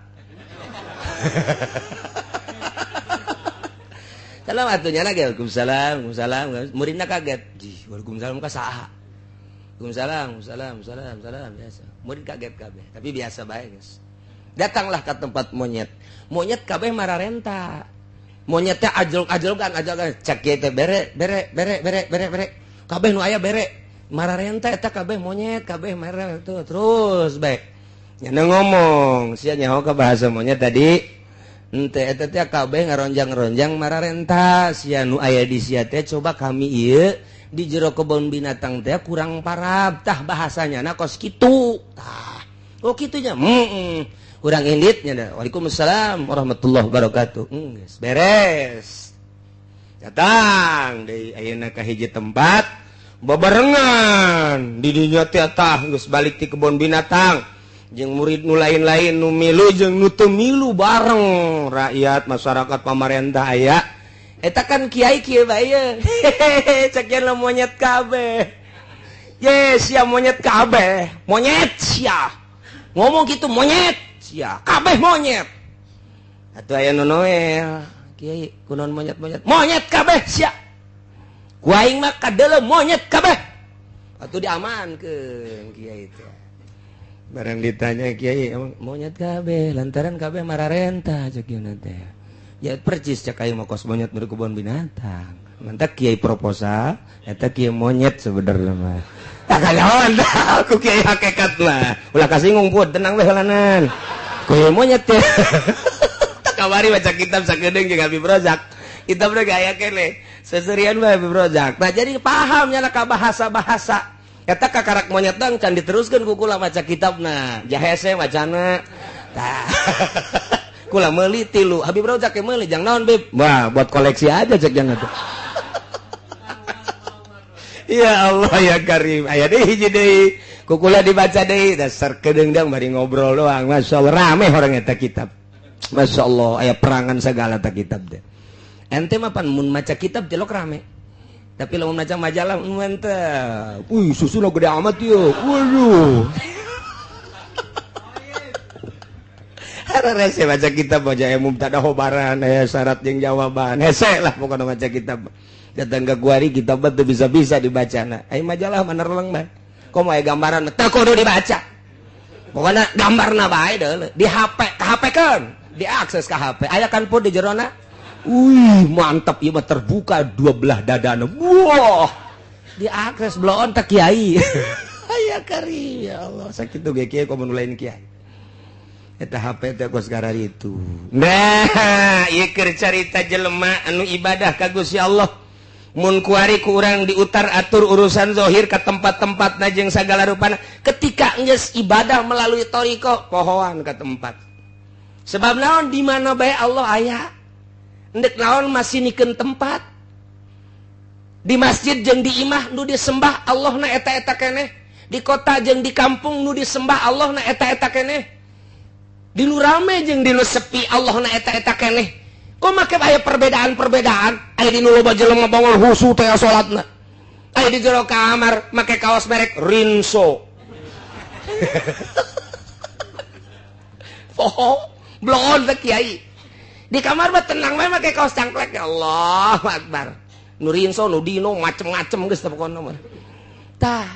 Speaker 3: Salam atuh nyana ge waalaikumsalam, waalaikumsalam. Muridna kaget. Jih, waalaikumsalam ka saha? Waalaikumsalam, salam, salam, salam, biasa. Murid kaget kabeh, tapi biasa bae geus. Datanglah ke tempat monyet. Monyet kabeh mararenta. Monyet teh ajlok-ajlokan, ajlokan. Cak kieu teh bere, bere, bere, bere, bere, bere. Kabeh nu aya bere. Mararenta eta kabeh monyet, kabeh mararenta terus bae. Nyana ngomong, sia nyaho ka bahasa monyet tadi. Henteu eta teh kabeh ngaronjang-ronjang mararenta. Sia nu aya di sia teh coba kami ieu di jero kebun binatang teh kurang parab tah bahasanya na kos kitu tah oh kitunya kurang inditnya dah. Waalaikumsalam warahmatullahi wabarakatuh. Geus beres datang deui ayeuna ka hiji tempat babarengan di dinya teh tah geus balik ti kebun binatang jeung murid nu lain-lain nu milu jeung nu teu milu bareng rakyat masyarakat pamarentah aya. Eta kan kiai kieu bae ye. Cek yen lo monyet kabeh. Ye sia monyet kabeh. Monyet sia. Ngomong gitu monyet sia. Kabeh monyet. Atuh aya nu noel. Kiai kunaon monyet-monyet. Monyet kabeh sia. Ku aing mah kadeuleu monyet kabeh. Atuh diamankeun kiai teh. Barang ditanya kiai, emang monyet kabeh lantaran kabeh mararenta cek ieu teh. Ya percis cek aing mah kos monyet di kebun binatang. Mantak kiai proposal eta kiai monyet sebenarnya mah. Tak kanyahoan aku kiai hakikat mah. Ulah kasinggung pun tenang we heulanan. Kiai monyet teh. Tak kamari baca kitab sakedeung jeung Habib Rozak. Kitabna ge aya keneh. Seserian bae Habib Rozak. Nah jadi paham nya ka bahasa-bahasa. Eta kakarak monyet dang can diteruskeun ku kula maca kitabna. Jahese macana. Tah. Kula meuli tilu. Habib Rozak ge meuli jang naon Bib? Wah, buat koleksi aja cek jangan tuh. Ya Allah ya Karim. Aya deui hiji deui. Ku kula dibaca deui dasar kedeung dang bari ngobrol doang. Masyaallah rame orang eta kitab. Masyaallah aya perangan segala ta kitab teh. Ente mah pan mun maca kitab jelok rame. Tapi lamun maca majalah mantap. Wih, susuna gede amat ieu. Waduh. Hararese baca kitab baca mubtada khobaran aya syarat jeung jawaban. Hese lah pokona maca kitab. Datang ke kuari kitab teu bisa-bisa dibacana. Aya majalah mah nerleng mah. Komo aya gambaran teu kudu dibaca. Pokona gambarna bae deuleu. Di HP, ka HP keun. Diakses ka HP. Aya kan pun di jerona. Wih, mantap ieu mah terbuka dua belah dadana. Wah. Diakses bloon teh kiai. Aya kari ya Allah, sakitu ge kiai komo nu lain kiai. Eta HP teh kos kararitu. Nah, ieu keur carita jelema anu ibadah ka Gusti Allah. Mun kuari ku urang diutar atur urusan zahir ka tempat-tempat na jeung sagala rupana. Ketika geus ibadah melalui thariqah, pohoan ka tempat. Sebab naon di mana bae Allah aya. Endek naon masih nikeun tempat. Di masjid jeung di imah nu disembah Allah na eta-eta keneh. Di kota jeung di kampung nu disembah Allah na eta-eta keneh. Di nu rame jeung di nu sepi Allah na eta-eta keneh. Kok make aya perbedaan-perbedaan? Aya di nu loba jelema bangol husu teh salatna. Aya di jero kamar make kaos merek Rinso. Poho, bloon teh kiai. Di kamar mah tenang bae make kaos cangklek ya Allah akbar. Nu Rinso, nu Dino macem-macem geus teh pokona mah. Tah.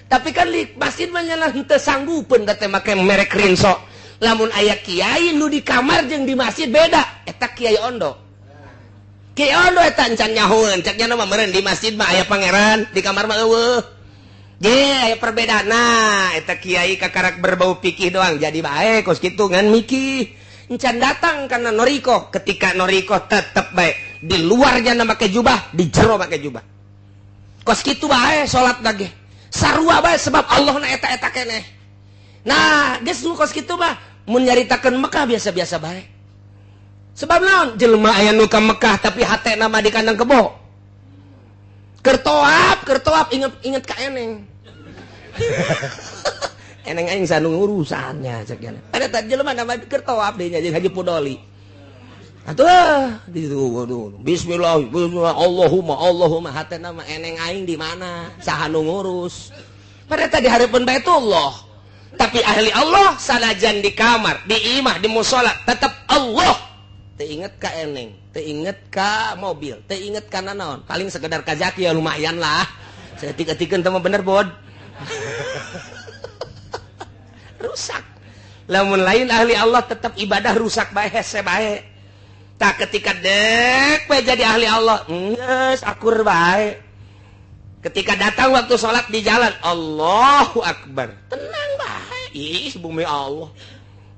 Speaker 3: Tapi kan di masjid mah nya henteu sanggupeun teh make merek Rinso. Lamun aya kiai nu di kamar jeung di masjid beda, eta kiai ondo. Kiai ondo eta encan nyahoeun, cek nya mah meureun di masjid mah aya pangeran, di kamar mah eueuh. Ge aya perbedaan. Nah, eta kiai kakarak berbau pikih doang jadi bae kos kitu ngan mikih. Encan datang karena noriko, ketika noriko tetep bae di luarnya make jubah, di jero make jubah. Kos kitu bae salat lagi. Sarua bae sebab Allah na eta-eta keneh. Nah, geus nu kos kitu mah mun nyaritakeun Mekah biasa-biasa bae. Sebab naon? Jelema aya nu ka Mekah tapi hatena mah di kandang kebo. Keur toap inget ka eneng. Eneng aing sanu urusannya cek nya. Ada tadi jelema nama keur toap deui nya jeung Haji Pudoli. Atuh di waduh. Bismillah, bismillah, Allahumma, Allahumma hatena mah eneng aing di mana? Saha nu ngurus? Padahal tadi hareupeun Baitullah. Tapi ahli Allah sanajan di kamar, di imah, di musola tetap Allah. Teu inget ka eneng, teu inget ka mobil, teu inget ka nanaon. Paling sekedar ka zaki ya lumayan lah. Saeutik-eutikeun teh mah bener bod. Rusak. Lamun lain ahli Allah tetap ibadah rusak bae hese bae. Tak ketika dek bae jadi ahli Allah, geus akur bae. Ketika datang waktu sholat di jalan, Allahu Akbar. Tenang bae. Ih, bumi Allah.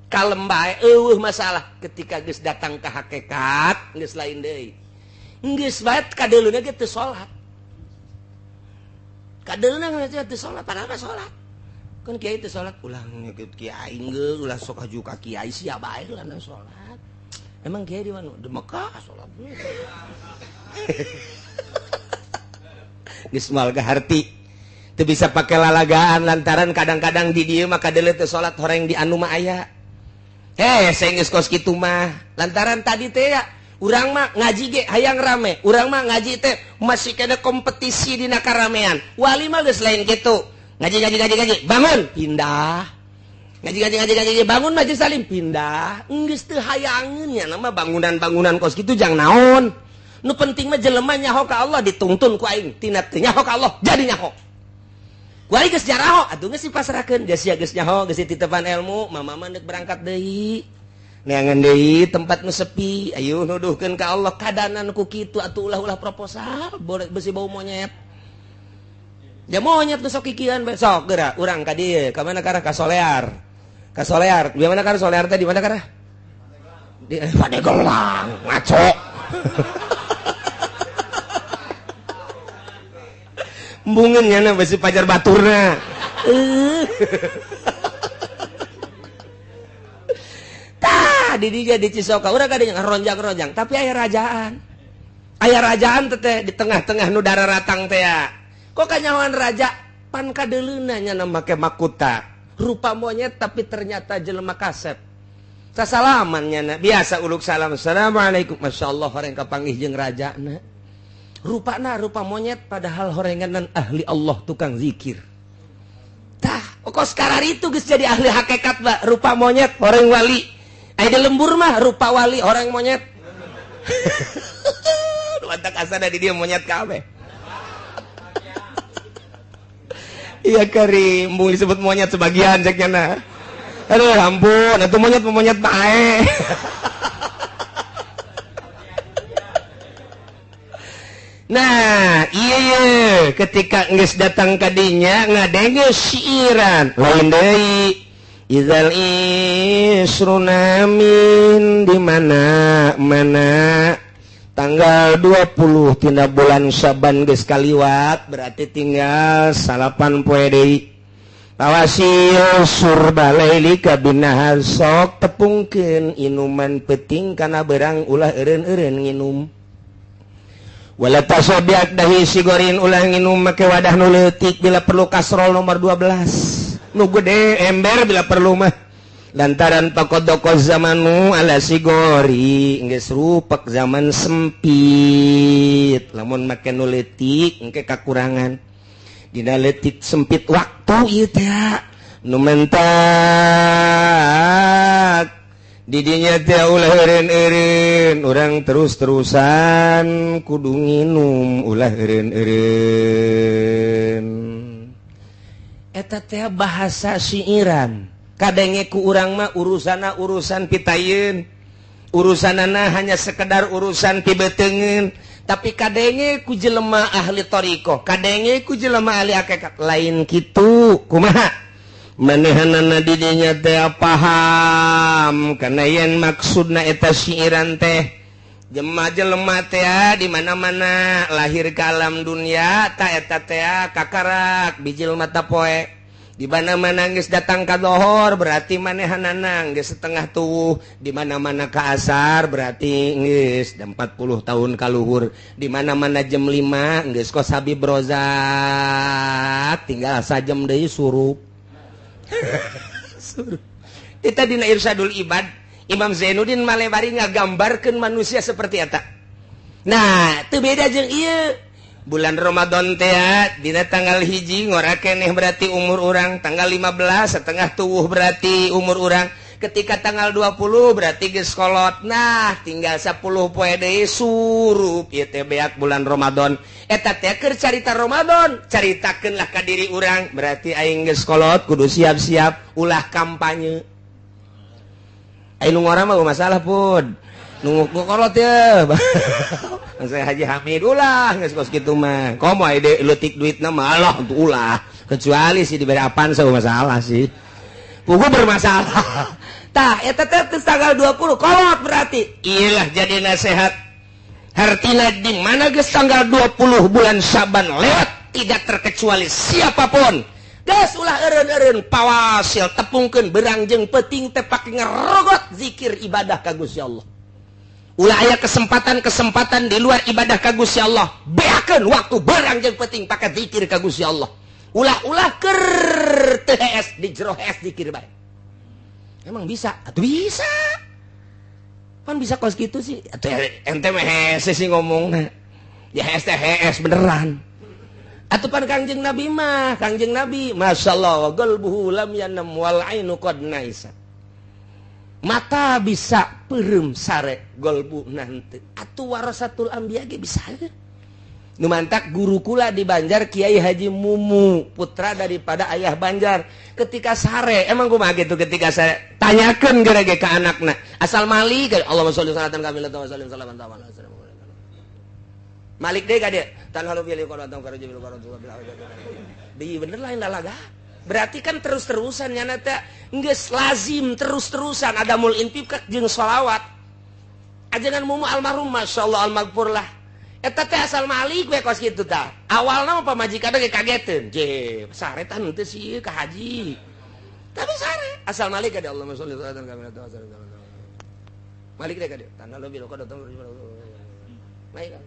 Speaker 3: Kalem bae, eueuh masalah. Ketika geus datang ke hakikat, geus lain deui. Geus bae kadeuleuna ge teu salat. Kadeuleuna ge teu salat, padahal mah salat. Kan kiai teu salat, ulah ngikut kiai geus, ulah sok haju ka kiai sia bae lah salat. Emang kiai di mana? Di Mekah salat. Geus moal kaharti. Teu bisa pake lalagaan lantaran kadang-kadang di dieu mah kadeuleu teu salat horeng di anu mah aya. Heh, saya geus kos kitu mah. Lantaran tadi teh ya, urang mah ngaji ge hayang rame. Urang mah ngaji teh masih kena kompetisi dina karamean. Wali mah geus lain kitu. Ngaji ngaji ngaji ngaji, bangun, pindah. Ngaji ngaji ngaji ngaji, bangun majelis salim, pindah. Geus teu hayangeun nya nama bangunan-bangunan kos kitu jang naon. Nu penting mah jelema nyaho ka Allah dituntun ku aing tina teu nyaho ka Allah jadi nyaho. Ku aing geus jaraho atuh geus dipasrahkeun geus sia geus nyaho geus dititepan ilmu mama mah deuk berangkat deui. Neangan deui tempat nu sepi ayo nuduhkeun ka Allah kadanan ku kitu atuh ulah-ulah proposal boleh besi bau monyet. Ya monyet nu sok kikian bae sok geura urang ka dieu ka mana karah ka Solear. Ka Solear, di mana karah Solear teh di mana karah? Di Pandeglang, ngaco. Embungeun nya besi pajar baturna. Tah di dieu di Cisoka urang kadinya ronjang-ronjang tapi aya rajaan. Aya rajaan teh di tengah-tengah nu dararatang teh ya. Kok kanyahoan raja pan kadeuleuna nya make makuta. Rupa monyet tapi ternyata jelema kasep. Sasalaman nya biasa uluk salam. Assalamualaikum. Masyaallah horeng kapanggih jeung rajana. Rupana rupa monyet padahal horenganan ahli Allah tukang zikir. Tah, kok sekarang itu geus jadi ahli hakikat ba, rupa monyet horeng wali. Aya di lembur mah rupa wali horeng monyet. Mantap asana di dia monyet kabeh. Iya kari, embung disebut monyet sebagian cek nya. Aduh ampun, atuh monyet monyet bae. Nah, iya ketika geus datang ka dinya ngadenge siiran lain deui. Idzal isrunamin di mana mana tanggal 20 tina bulan Syaban geus kaliwat berarti tinggal 9 poe deui. Tawasil surbalaili kabinah sok tepungkeun inuman peuting kana berang ulah eureun-eureun nginum. Wala tasobiak dahi sigorin ulah nginum make wadah nu leutik bila perlu kasrol nomor 12 nu gede ember bila perlu mah lantaran pakodoko zamanu ala sigori geus rupek zaman sempit lamun make nu leutik engke kakurangan dina leutik sempit waktu ieu teh nu mentak didinya teh ulah eureun-eureun urang terus-terusan kudu nginum ulah eureun-eureun eta teh bahasa siiran kadenge ku urang mah urusana urusan pitayeun urusanana hanya sekedar urusan pibeteungeun tapi kadenge ku jelema ahli thariqah kadenge ku jelema ahli hakikat lain kitu kumaha manehanana didinya teh paham karena yen maksudna eta siiran teh jelema teh di mana-mana lahir ke alam dunia ta eta teh kakarak bijil mata poe di mana-mana geus datang ka dohor berarti manehanana geus setengah tuwuh di mana-mana ka asar berarti geus 40 tahun kaluhur di mana-mana jam 5 geus kos Habib Rozak tinggal sajam deui surup. Kita dina Irsyadul Ibad Imam Zainuddin Malebari ngagambarkeun manusia seperti eta. Nah, teu beda jeung ieu. Bulan Ramadan teh dina tanggal 1 ngora keneh berarti umur urang, tanggal 15 setengah tuwuh berarti umur urang. Ketika tanggal 20 berarti geus kolot. Nah, tinggal 10 poe deui surup ieu teh beak bulan Ramadan. Eta teh keur carita Ramadan, caritakeunlah ka diri urang, berarti aing geus kolot kudu siap-siap ulah kampanye. Aing nu ngora mah masalah pun. Nu kolot ye. Saya Haji Hamid ulah geus kos kitu mah. Komo aya leutik duitna mah Allah untuk ulah. Kecuali sih diberi apaan saya masalah sih. Pugu bermasalah. Tah eta teh tanggal 20 kolot berarti. Iyalah jadi nasihat. Hartina di mana geus tanggal 20 bulan Syaban lewat tidak terkecuali siapapun. Geus ulah eureun-eureun pawasil tepungkeun berang jeung peuting teh pake ngerogot zikir ibadah ka Gusti Allah. Ulah aya kesempatan-kesempatan di luar ibadah ka Gusti Allah. Beakeun waktu berang jeung peuting pake zikir ka Gusti Allah. Ulah-ulah keur teu hees di jero hees zikir bae. Emang bisa? Atuh bisa. Pan bisa kos gitu sih. Atuh ente mah hese sih ngomongna. Ya hees teh hees beneran. Atuh pan Kangjeng Nabi mah, Kangjeng Nabi masyaallah qalbuhu lam yanam wal ainu qad naisa. Mata bisa peureum sare golbu nanti. Atuh warasatul anbiya ge bisa. Nu mantak guru kula di Banjar Kiai Haji Mumu, putra daripada ayah Banjar. Ketika sare, emang kumaha gitu ketika sare tanyakeun geura ge ka anakna. Asal malik, Allahumma sholli salatan kamilatan wa sallim salatan tamam. Malik deui ka dieu. Tan halu bil qur'an karaja bil qur'an deui bener lain lalaga. Berarti kan terus-terusan nyana teh geus lazim terus-terusan ada mul infak jeung sholawat. Ajengan Mumu almarhum masyaallah almaghfurlah. Eta teh asal malik we kos kitu tah. Awalna mah pamajikan ge kageteun. Je, sare tah henteu sih ka haji. Tapi sare asal malik ka Allahumma sholli salatan kamilatan wa sallim. Malik deui ka dieu. Tanah lebih loko datang. Baik.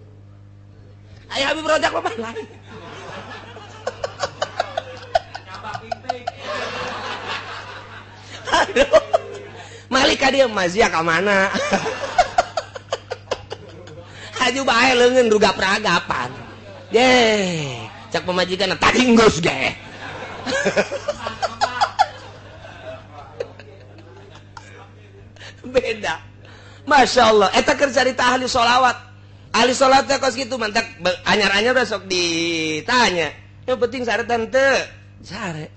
Speaker 3: Ayah Habib Rojak mah lain. Aduh. Malik ka dieu mazia ka mana? Haju bae leungeun rugap-ragapan. Ye, cak pamajikan tadi geus ge. Beda. Masya Allah, eta keur carita ahli sholawat. Ahli sholawat teh kos kitu mantak anyar-anyar besok ditanya. Yang penting sare tante. Sare.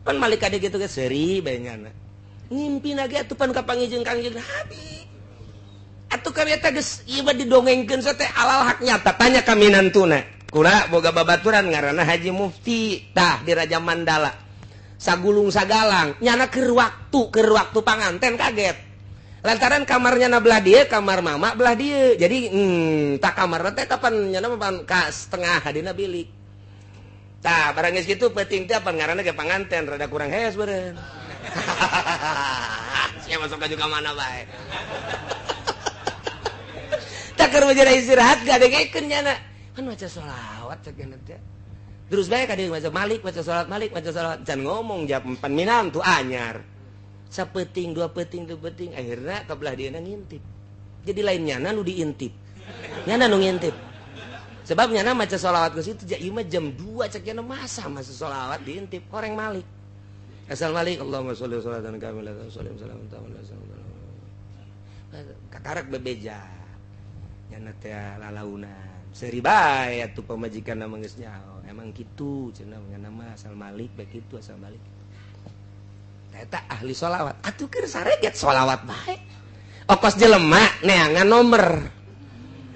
Speaker 3: Pan malik ka dieu kitu ge seuri bae nyana. Ngimpina ge atuh pan ka pangijeng Kangjeng Nabi. Atuh kan eta geus ieu mah didongengkeun teh alal hak nyata. Tanya ka minantuna. Kula boga babaturan ngaranna Haji Mufti tah di Raja Mandala. Sagulung sagalang nyana keur waktu panganten kaget. Lantaran kamarnya na belah dieu, kamar mama belah dieu. Jadi tak kamarna teh kapan nyana mah ka setengah hadina bilik. Tah barang geus kitu peuting teh pan ngaranna ge panganten rada kurang hees beureun. Sia masuk ka juga mana bae. Tak keur majara istirahat gadengekeun nyana. Kan maca sholawat cek nyana teh. Terus bae ka dieu maca malik, maca sholawat malik, maca sholawat. Can ngomong jam pan minantu anyar. Sapeting, dua peting, dua peting, akhirnya kebelah dia ngintip. Jadi lain nyana nu diintip. Nyana nu ngintip. Sebab nyana maca sholawat ke situ ieu mah jam 2 cek nyana masa masa sholawat diintip horeng malik. Asal malik Allahumma sholli sholatan kamilatan sholli salam tamam. Kakarak bebeja. Nyana teh lalaunan. Seuri bae atuh pamajikan mah geus nyaho. Emang kitu cenah nyana mah asal malik bae kitu asal malik. Eta ahli sholawat atuh keur sareget sholawat bae okos jelema neangan nomor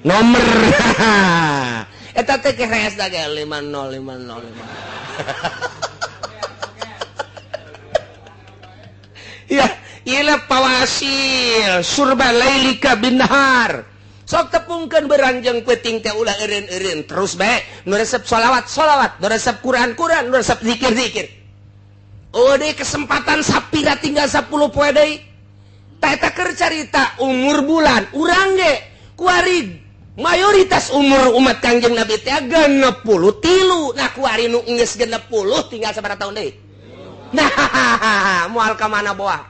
Speaker 3: nomor eta teh keres da ge 50505. Ya ieu pawasil surba lailika binahar sok tepungkeun beranjeng peuting teh ulah eureun-eureun terus bae nu resep sholawat sholawat nu resep Quran Quran nu resep zikir zikir. Oh deh kesempatan sapira tinggal 10 poe deui. Tah eta keur carita umur bulan urang ge kuari mayoritas umur umat Kangjeng Nabi teh 63. Nah kuari nu geus 60 tinggal sabaraha tahun deui. Nah moal ka mana boa.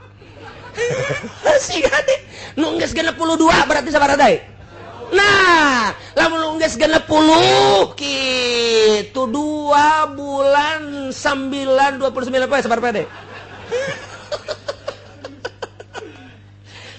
Speaker 3: Siga deh nu geus 62 berarti sabaraha deui. Nah, lamun geus 60 kitu 2 bulan 9 29 poe sabaraha poe deui.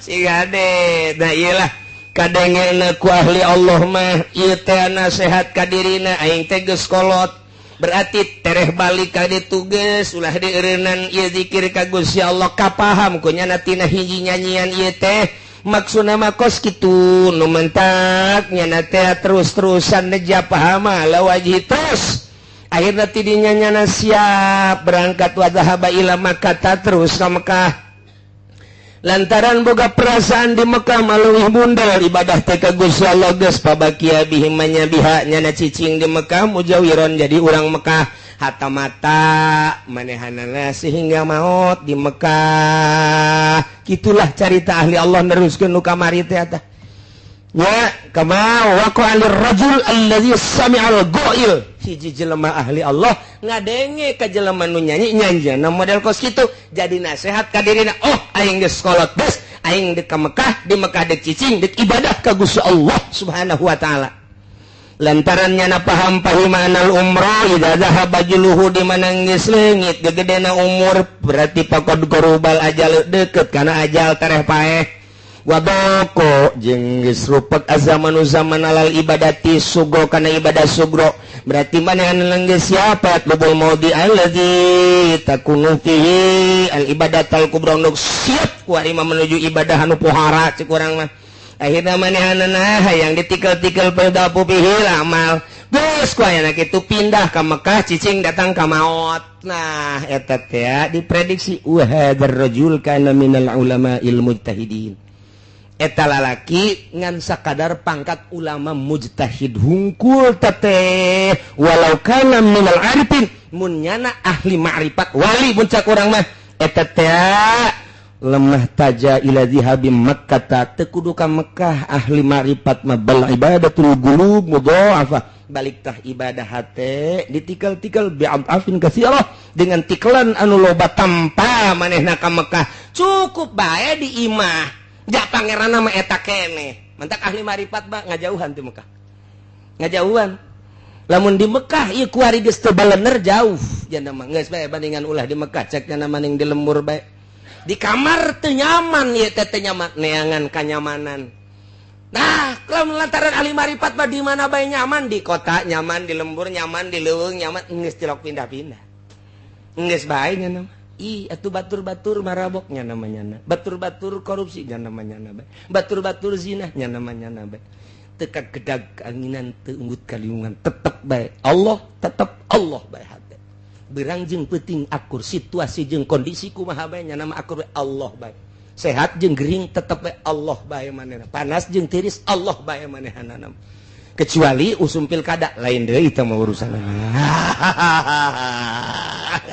Speaker 3: Siga deh, nah ieu lah kadengena ku ahli Allah mah ieu teh nasehat ka dirina aing teh geus kolot. Berarti tereh balik ka ditu geus ulah dieureunnan ieu zikir ka Gusti Allah kapaham ku nyana tina hiji nyanyian ieu teh. Maksudna mah kos kitu nu mentak nyana teh terus-terusan neja pahama la wajhi terus akhirna ti dinya nyana siap berangkat wa zahaba ila Makkah terus ka Mekah lantaran boga perasaan di Mekah maleuwih bundel ibadah teh ka Gusti Allah geus pabakia bihim manya biha nyana cicing di Mekah mujawiron jadi urang Mekah hatta mata manehanana sehingga maut di Mekah. Kitulah carita ahli Allah neruskeun nu kamari teh eta. Nya kama waqa lirrajul allazi sami'al ghail. Hiji jelema ahli Allah ngadenge ka jelema nu nyanyi nyanjana model kos kitu jadi nasehat ka dirina, oh aing geus kolot geus aing deuk ka Mekah, di Mekah deuk cicing deuk ibadah ka Gusti Allah Subhanahu wa taala. Lantaran nyana paham pahimanal umroh idza zahaba juluhu di mana geus leungit gegedena umur berarti pakod korubal ajal deket kana ajal tereh paeh wadoko jeung geus rupek azamanu zaman alal ibadati sugro kana ibadah sugro berarti manehna geus siapa lubul maudi allazi takunu fihi al ibadatal kubra nu siap ku ari menuju ibadah anu pohara cek urang mah. Akhirna manehanana hayang ditikel-tikel pada bihil amal geus ku ayana kitu pindah ka Mekah cicing datang ka maot. Nah eta teh diprediksi wa hadzal rajul kana minal ulama'il mujtahidin. Eta lalaki ngan sakadar pangkat ulama mujtahid hungkul teh walau kana minal arifin mun nyana ahli ma'rifat wali mun cak urang mah eta teh lemah taja ila zihabi Makkah teu kudu ka Mekah ahli ma'rifat mah bal ibadatul qulub mudha'afah balik tah ibadah hate ditikel-tikel bi'afin katsirah dengan tikelan anu loba tanpa manehna ka Mekah cukup bae di imah ja pangeranna mah eta keneh mantak ahli ma'rifat mah ngajauhan ti Mekah ngajauhan lamun di Mekah ieu kuari geus teu balener jauh jana mah geus bae bandingan ulah di Mekah cek nya maning di lembur bae di kamar teu nyaman ieu teh teu nyaman neangan kanyamanan. Nah, kalau lantaran ahli marifat mah di mana bae nyaman, di kota nyaman, di lembur nyaman, di leuweung nyaman, geus tilok pindah-pindah. Geus bae nya mah. Ih, atuh batur-batur marabok nya namanya na. Batur-batur korupsi nya namanya na bae. Batur-batur zina nya namanya na bae. Teu kagedag anginan teu unggut kaliungan tetep bae Allah, tetep Allah bae hate. Berang jeung peuting akur situasi jeung kondisi kumaha bae nya nama akur bae Allah bae. Sehat jeung gering tetep bae Allah bae manehna. Panas jeung tiris Allah bae manehna. Kecuali usum pilkada lain deui eta mah urusanna.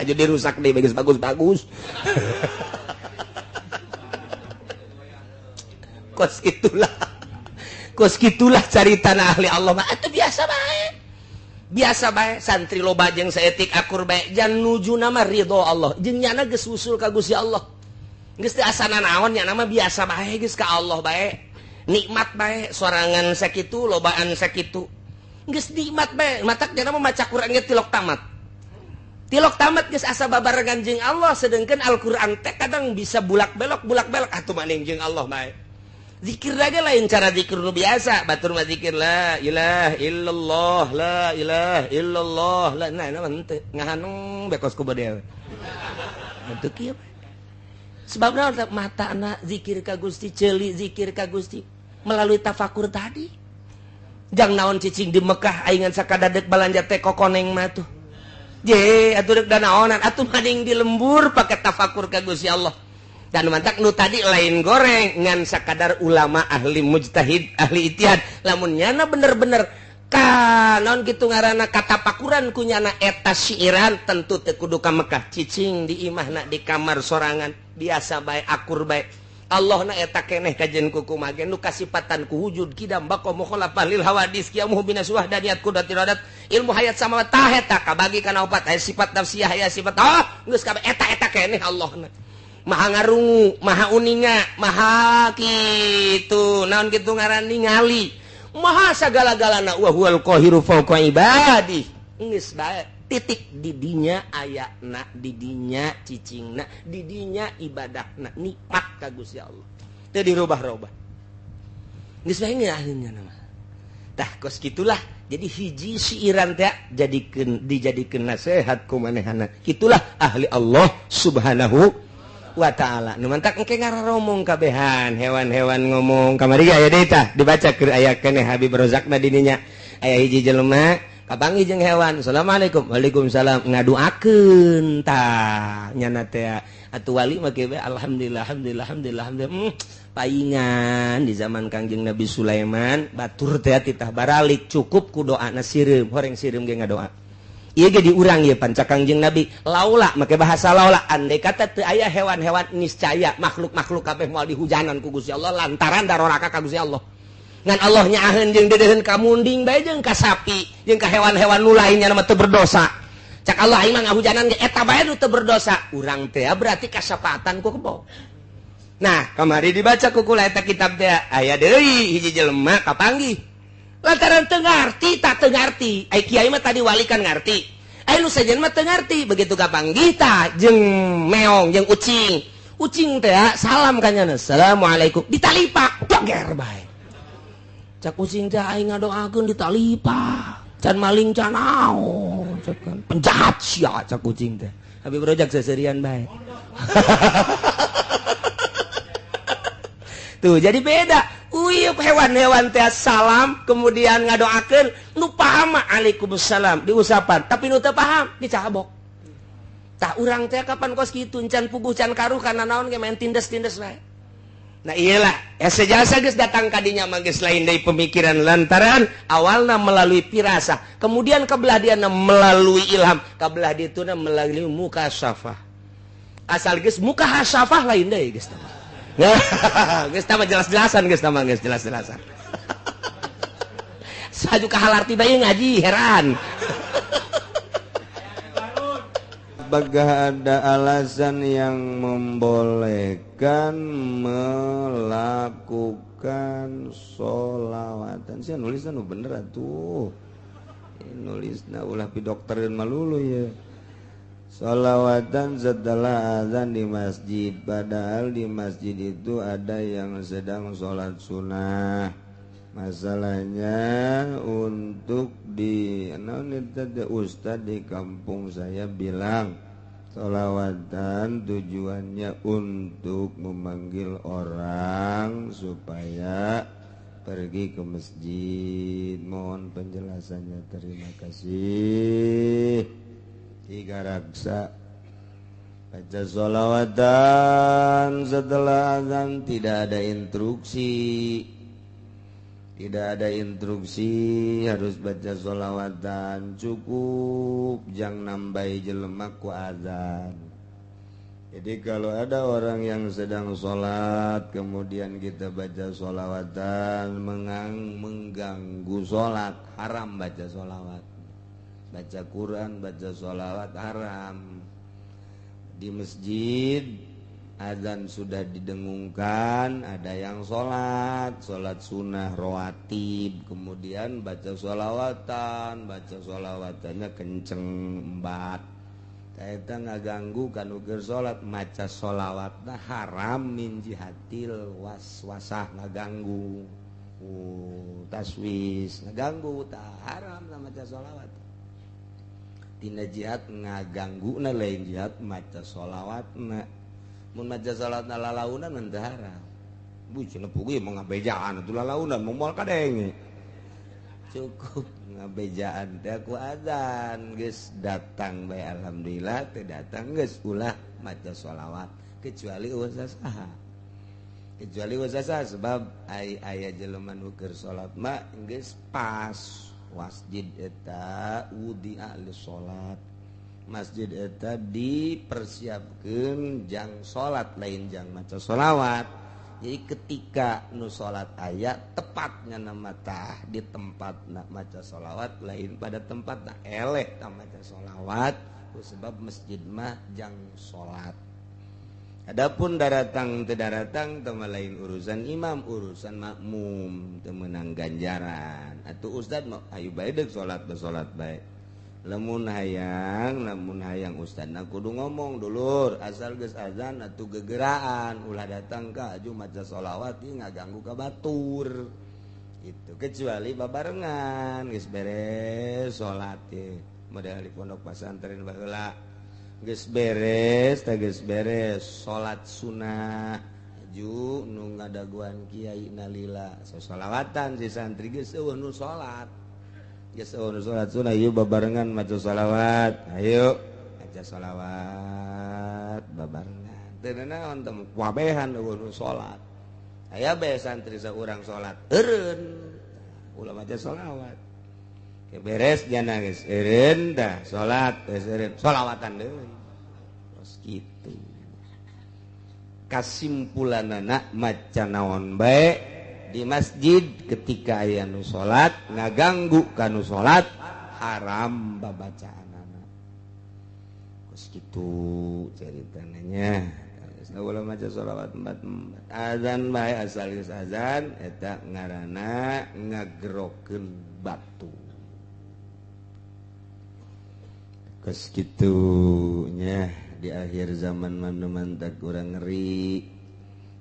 Speaker 3: Jadi rusak deui bagus bagus-bagus. Kos itulah. Kos kitulah caritana ahli Allah mah atuh biasa bae. Biasa bae santri loba jeung saetik akur bae jan nuju nama ridho Allah jeung nyana geus usul ka Gusti Allah geus teu asana naon nya nama biasa bae geus ka Allah bae nikmat bae sorangan sakitu lobaan sakitu geus nikmat bae matak nya mah maca Quran ge tilok tamat geus asa babarengan jeung Allah sedengkeun Al-Qur'an teh kadang bisa bulak-belok atuh maning jeung Allah bae. Zikir lagi lain cara zikir nu biasa batur mah zikir la ilaha illallah la ilaha illallah la nah nah henteu ngahanung bekos ku bade henteu kieu sebabna matana zikir ka Gusti ceuli zikir ka Gusti melalui tafakur tadi jang naon cicing di Mekah aingan sakadadek balanja teh kokoneng mah tuh je atuh deuk danaonan atuh mading di lembur pake tafakur ka Gusti Allah. Dan mantak nu tadi lain goreng ngan sakadar ulama ahli mujtahid ahli ijtihad lamun nyana bener-bener ka naon kitu ngaranna katapakuran ku nyana eta siiran tentu teu kudu ka Mekah cicing di imahna di kamar sorangan biasa bae akur bae Allahna eta keneh kajen ku kumaha ge nu kasipatan ku wujud kidam baqa mukhalafah lil hawadis qiyamuhu binaswah daniyat qudrati radat ilmu hayat sama tah eta kabagi kana opat aya sifat nafsiyah aya sifat ah geus kabeh eta eta keneh Allahna maha ngarungu, maha uninga, maha kitu, naon kitu ngaran ningali, maha sagala-galana wa huwal qahiru fawqa ibadi. Geus bae titik didinya ayana, didinya cicingna, didinya ibadahna, nikmat ka Gusti Allah. Teu dirubah-rubah. Geus bae ngeunaheun nya mah. Tah kos kitulah. Jadi hiji siiran teh jadikeun dijadikeun nasihat ku manehna. Kitulah ahli Allah Subhanahu wa ta'ala. Nu mantak engke ngararomong kabehan hewan-hewan ngomong kamari ge aya deui tah dibaca keur aya keneh Habib Rozakna dininya aya hiji jelema kapanggih jeung hewan assalamualaikum waalaikumsalam ngaduakeun tah nyana teh atuh wali mah kieu alhamdulillah alhamdulillah alhamdulillah alhamdulillah paingan di zaman Kangjeng Nabi Sulaiman batur teh titah baralik cukup ku doana sireum horeng sireum ge ngadoa. Ieu ge diurang ieu panca Kangjeng Nabi laula make bahasa laula andai kata teu aya hewan-hewan niscaya makhluk-makhluk kabeh moal dihujanan ku Gusti Allah lantaran daroraka ka Gusti Allah ngan Allah nyaaheun jeung deudeuheun ka munding bae jeung ka sapi jeung ka hewan-hewan nu lainnya mah teu berdosa cak Allah aing mah ngahujanan ge eta bae nu teu berdosa urang teh berarti kasapatan ku kebo. Nah kamari dibaca ku kula eta kitab teh aya deui hiji jelema kapanggih Lantaran teu ngarti, tak teu ngarti. Ai kiai mah tadi walikan ngarti. Ai nu sejen mah teu ngarti, begitu kapanggih tah jeung meong jeung ucing. Ucing teh salam ka nyana, assalamualaikum, ditalipak, doger bae. Cak ucing teh aing ngadoakeun ditalipak. Can maling can naon, cak kan penjahat sia cak ucing teh. Habib Rojak seserian bae. Tuh jadi beda. Uyup hewan-hewan teh salam kemudian ngadoakeun nu paham waalaikumsalam diusapan, tapi nu teu paham dicabok. Tah urang teh kapan kos kitu can puguh can karuh kana naon ge main tindes-tindes bae. Nah iyalah, ya sejasa geus datang kadinya mah geus lain deui pemikiran lantaran awalna melalui pirasa, kemudian kebelah diana melalui ilham, kebelah dituna melalui mukasafah. Asal geus mukasafah lain deui geus tah. Geus tah jelas-jelasan geus tah mah geus jelas-jelasan. Saju ka halarti bae ngaji heran.
Speaker 2: Apakah ada alasan yang membolehkan melakukan sholawatan? Sih nulisnya nu bener atuh. Nulisna ulah pi dokter dan malulu ya. Sholawatan setelah azan di masjid, padahal di masjid itu ada yang sedang sholat sunnah. Masalahnya untuk di ustadz di kampung saya bilang sholawatan tujuannya untuk memanggil orang supaya pergi ke masjid. Mohon penjelasannya, terima kasih. Tiga raksa baca sholawatan setelah azan tidak ada instruksi. Tidak ada instruksi harus baca sholawatan, cukup jangan nambahi jelema ku azan. Jadi kalau ada orang yang sedang sholat kemudian kita baca sholawatan mengganggu sholat, haram baca sholawat. Baca Quran, baca sholawat haram. Di masjid azan sudah didengungkan, ada yang sholat, sholat sunnah rawatib, kemudian baca sholawatan, baca sholawatannya kenceng embat. Eta ngaganggu kan ukir sholat, maca sholawatna haram min jihatil waswasah, ngaganggu. Taswis ngaganggu, tah haram lah maca sholawat. Tina jihad ngaganggu na lain jihad maca sholawatna. Mun maca salat lalaunan mah teu haram. Bu cenah puguh mah ngabejaan atuh lalaunan moal kadenge. Cukup ngabejaan teh ku azan geus datang bae alhamdulillah, teu datang geus ulah maca sholawat kecuali eueuh saha. Kecuali eueuh saha sebab ai aya jelema nu keur salat mah geus pas masjid eta wudi'a li salat. Masjid eta dipersiapkeun jang salat lain jang maca sholawat. Jadi ketika nu salat aya tepatnya nama tah di tempat nak maca sholawat lain pada tempat nak eleh tah maca sholawat sebab masjid mah jang salat. Adapun daratang teu daratang teu lain urusan imam, urusan makmum teu meunang ganjaran. Atuh ustad mah ayu bae deuk salat bae bae. Lamun hayang ustadna kudu ngomong dulur asal geus azan atuh gegeraan ulah datang ka aju maca sholawat ieu ngaganggu ka batur. Itu kecuali babarengan geus beres salat ye model di pondok pesantren baheula geus beres teh geus beres salat sunah aju nu ngadaguan kiai nalila sasolawatan si santri geus eueuh nu salat. Geus eueuh salat sunah ieu babarengan maca sholawat, ayo maca sholawat babarengan. Teu naon teh wabehan eueuh nu salat. Aya bae santri saurang salat eureun ulah maca sholawat. Ke beres jana geus eureun tah salat geus eureun sholawatan deui. Terus kitu. Kasimpulanana maca naon bae di masjid ketika aya nu salat ngaganggu ka nu salat haram babacaanana. Kos kitu caritananya. Geus ulah maca sholawat 44 azan bae asal geus azan eta ngaranna ngagerokeun batu. Kos kitu nya di akhir zaman mah tak kurang ngeri.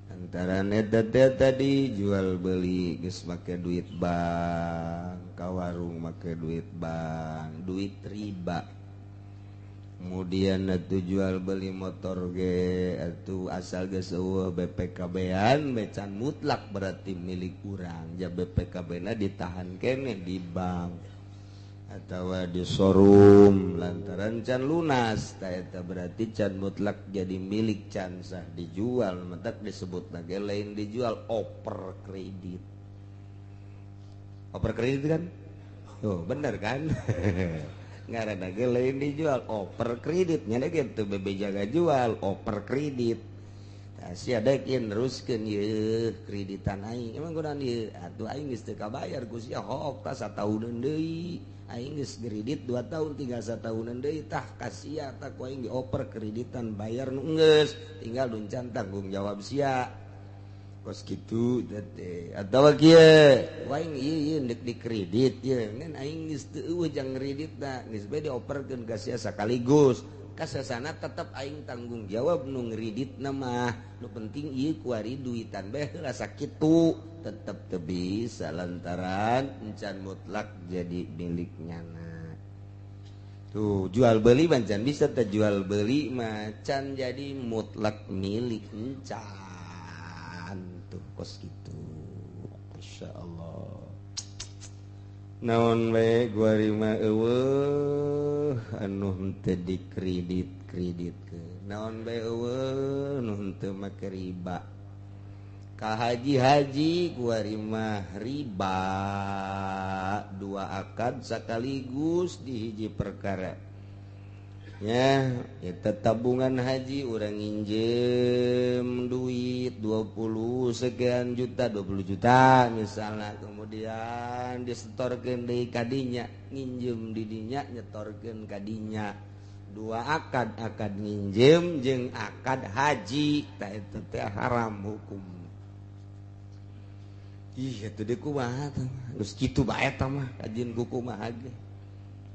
Speaker 2: Antara eta tadi jual beli geus make duit bank, ka warung make duit bank, duit riba. Kemudian atuh jual beli motor ge atuh asal geus eueuh BPKB-an becan mutlak berarti milik urang. Ja BPKB-na ditahan keneh di bank atawa di showroom lantaran can lunas ta eta berarti can mutlak jadi milik can sah dijual, mentak disebut lagi lain dijual oper kredit. Oper kredit kan? Tuh bener kan? Ngaranna ge lain dijual oper kredit nya gitu bebe jaga jual oper kredit. Tah sia deuk neruskeun ieu kreditan aing. Emang kunaon ieu? Atuh aing geus teu kabayar ku sia hook tah satauneun deui. Aing geus kredit 2 tahun tinggal satahunan deui tah ka sia tah ku aing dioper kreditan bayar nu geus tinggal duncan tanggung jawab sia. Kos kitu teh atawa kieu aing ieu ieu deuk dikredit ieu ngan aing geus teu eueuh jang ngreditna geus bae dioperkeun ka sia sakaligus kasasana tetep aing tanggung jawab nu ngreditna mah nu penting ieu kuari duitan bae heula sakitu tetep teu bisa lantaran encan mutlak jadi miliknya. Tuh jual beli mah can bisa teh jual beli mah can jadi mutlak milik encan tuh kos gitu. Masya Allah naon bae guari mah eueuh anu henteu dikredit-kreditkeun naon bae eueuh nu henteu make riba. Ka haji-haji guari mah riba dua akad sekaligus di hiji perkara ya eta tabungan haji urang nginjem duit 20 sekian juta 20 juta misalnya kemudian disetorkeun deui ka dinya nginjem di dinya nyetorkeun ka dinya dua akad akad nginjem jeung akad haji tah eta teh haram hukum. Ih atuh deui kumaha tah geus kitu bae tah mah kajian ku kumaha ge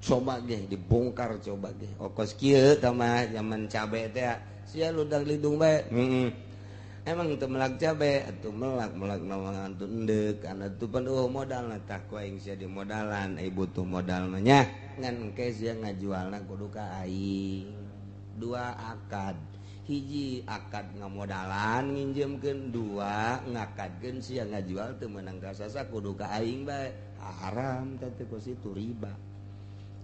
Speaker 2: coba ge dibongkar coba ge okos kieu tah mah zaman cabe teh sia ludang lidung bae heeh emang teu melak cabe atuh melak-melak nawangan atuh endek kana tuh pan eueuh modalna tah ku aing sia dimodalan ai butuh modal mah nya ngan engke sia ngajualna kudu ka aing dua akad hiji akad ngamodalan nginjemkeun dua ngakadkeun sia ngajual teu meunang ka sasa kudu ka aing bae haram teh teh kos itu riba.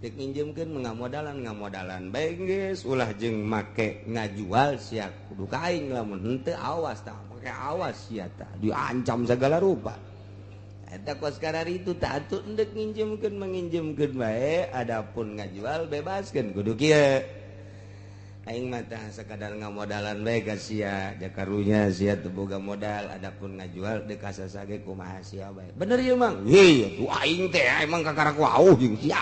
Speaker 2: Dek nginjemkeun ngamodalan bae geus ulah jeung make ngajual sia kudu ka aing lamun henteu awas tah make awas sia tah diancam segala rupa. Eta kos kararitu tah atuh endek nginjemkeun menginjemkeun bae adapun ngajual bebaskeun kudu kieu. Aing mah tah sakadar ngamodalan bae ka sia jakarunya sia teu boga modal adapun ngajual deuk kasasa ge kumaha sia bae. Bener ieu Mang? Heuh atuh aing teh emang kakarak wauh jeung sia.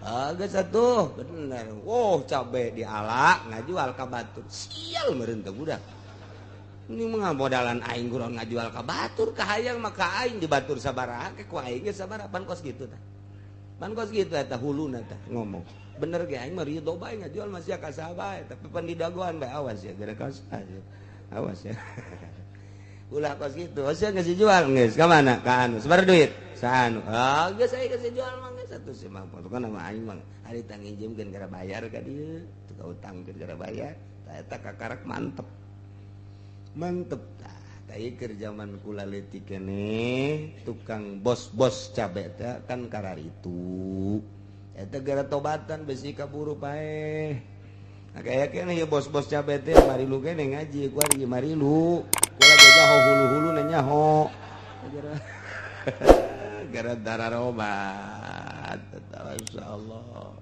Speaker 2: Ah geus atuh bener. Oh cabe diala ngajual ka batur. Sial meureun teh budak. Ini mah ngamodalan aing kurang ngajual ka batur kahayang mah ka aing di batur sabaraha ke ku aing ge sabaraha pan kos kitu tah. Pan kos kitu eta huluna tah ngomong. Bener ge aing mah ridho bae ngajual masih ka saha bae tapi pan didagoan bae awas ya gara kaos awas ya. Ulah kos kitu sia geus dijual geus ka mana ka anu sabaraha duit saanu ah geus aing geus dijual mah geus atuh si mah pokona mah aing mah ari tang nginjemkeun gara bayar ka dieu teu utangkeun gara bayar tah eta kakarak mantep mantep tah tah ieu keur jaman kula leutik keneh tukang bos-bos cabe teh kan kararitu eta gara tobatan besi kaburu paeh. Nah kaya keneh ieu bos-bos cabe teh marilu keneh ngaji ku ari marilu kula ge nyaho hulu-hulu na nyaho gara dararobat insyaallah.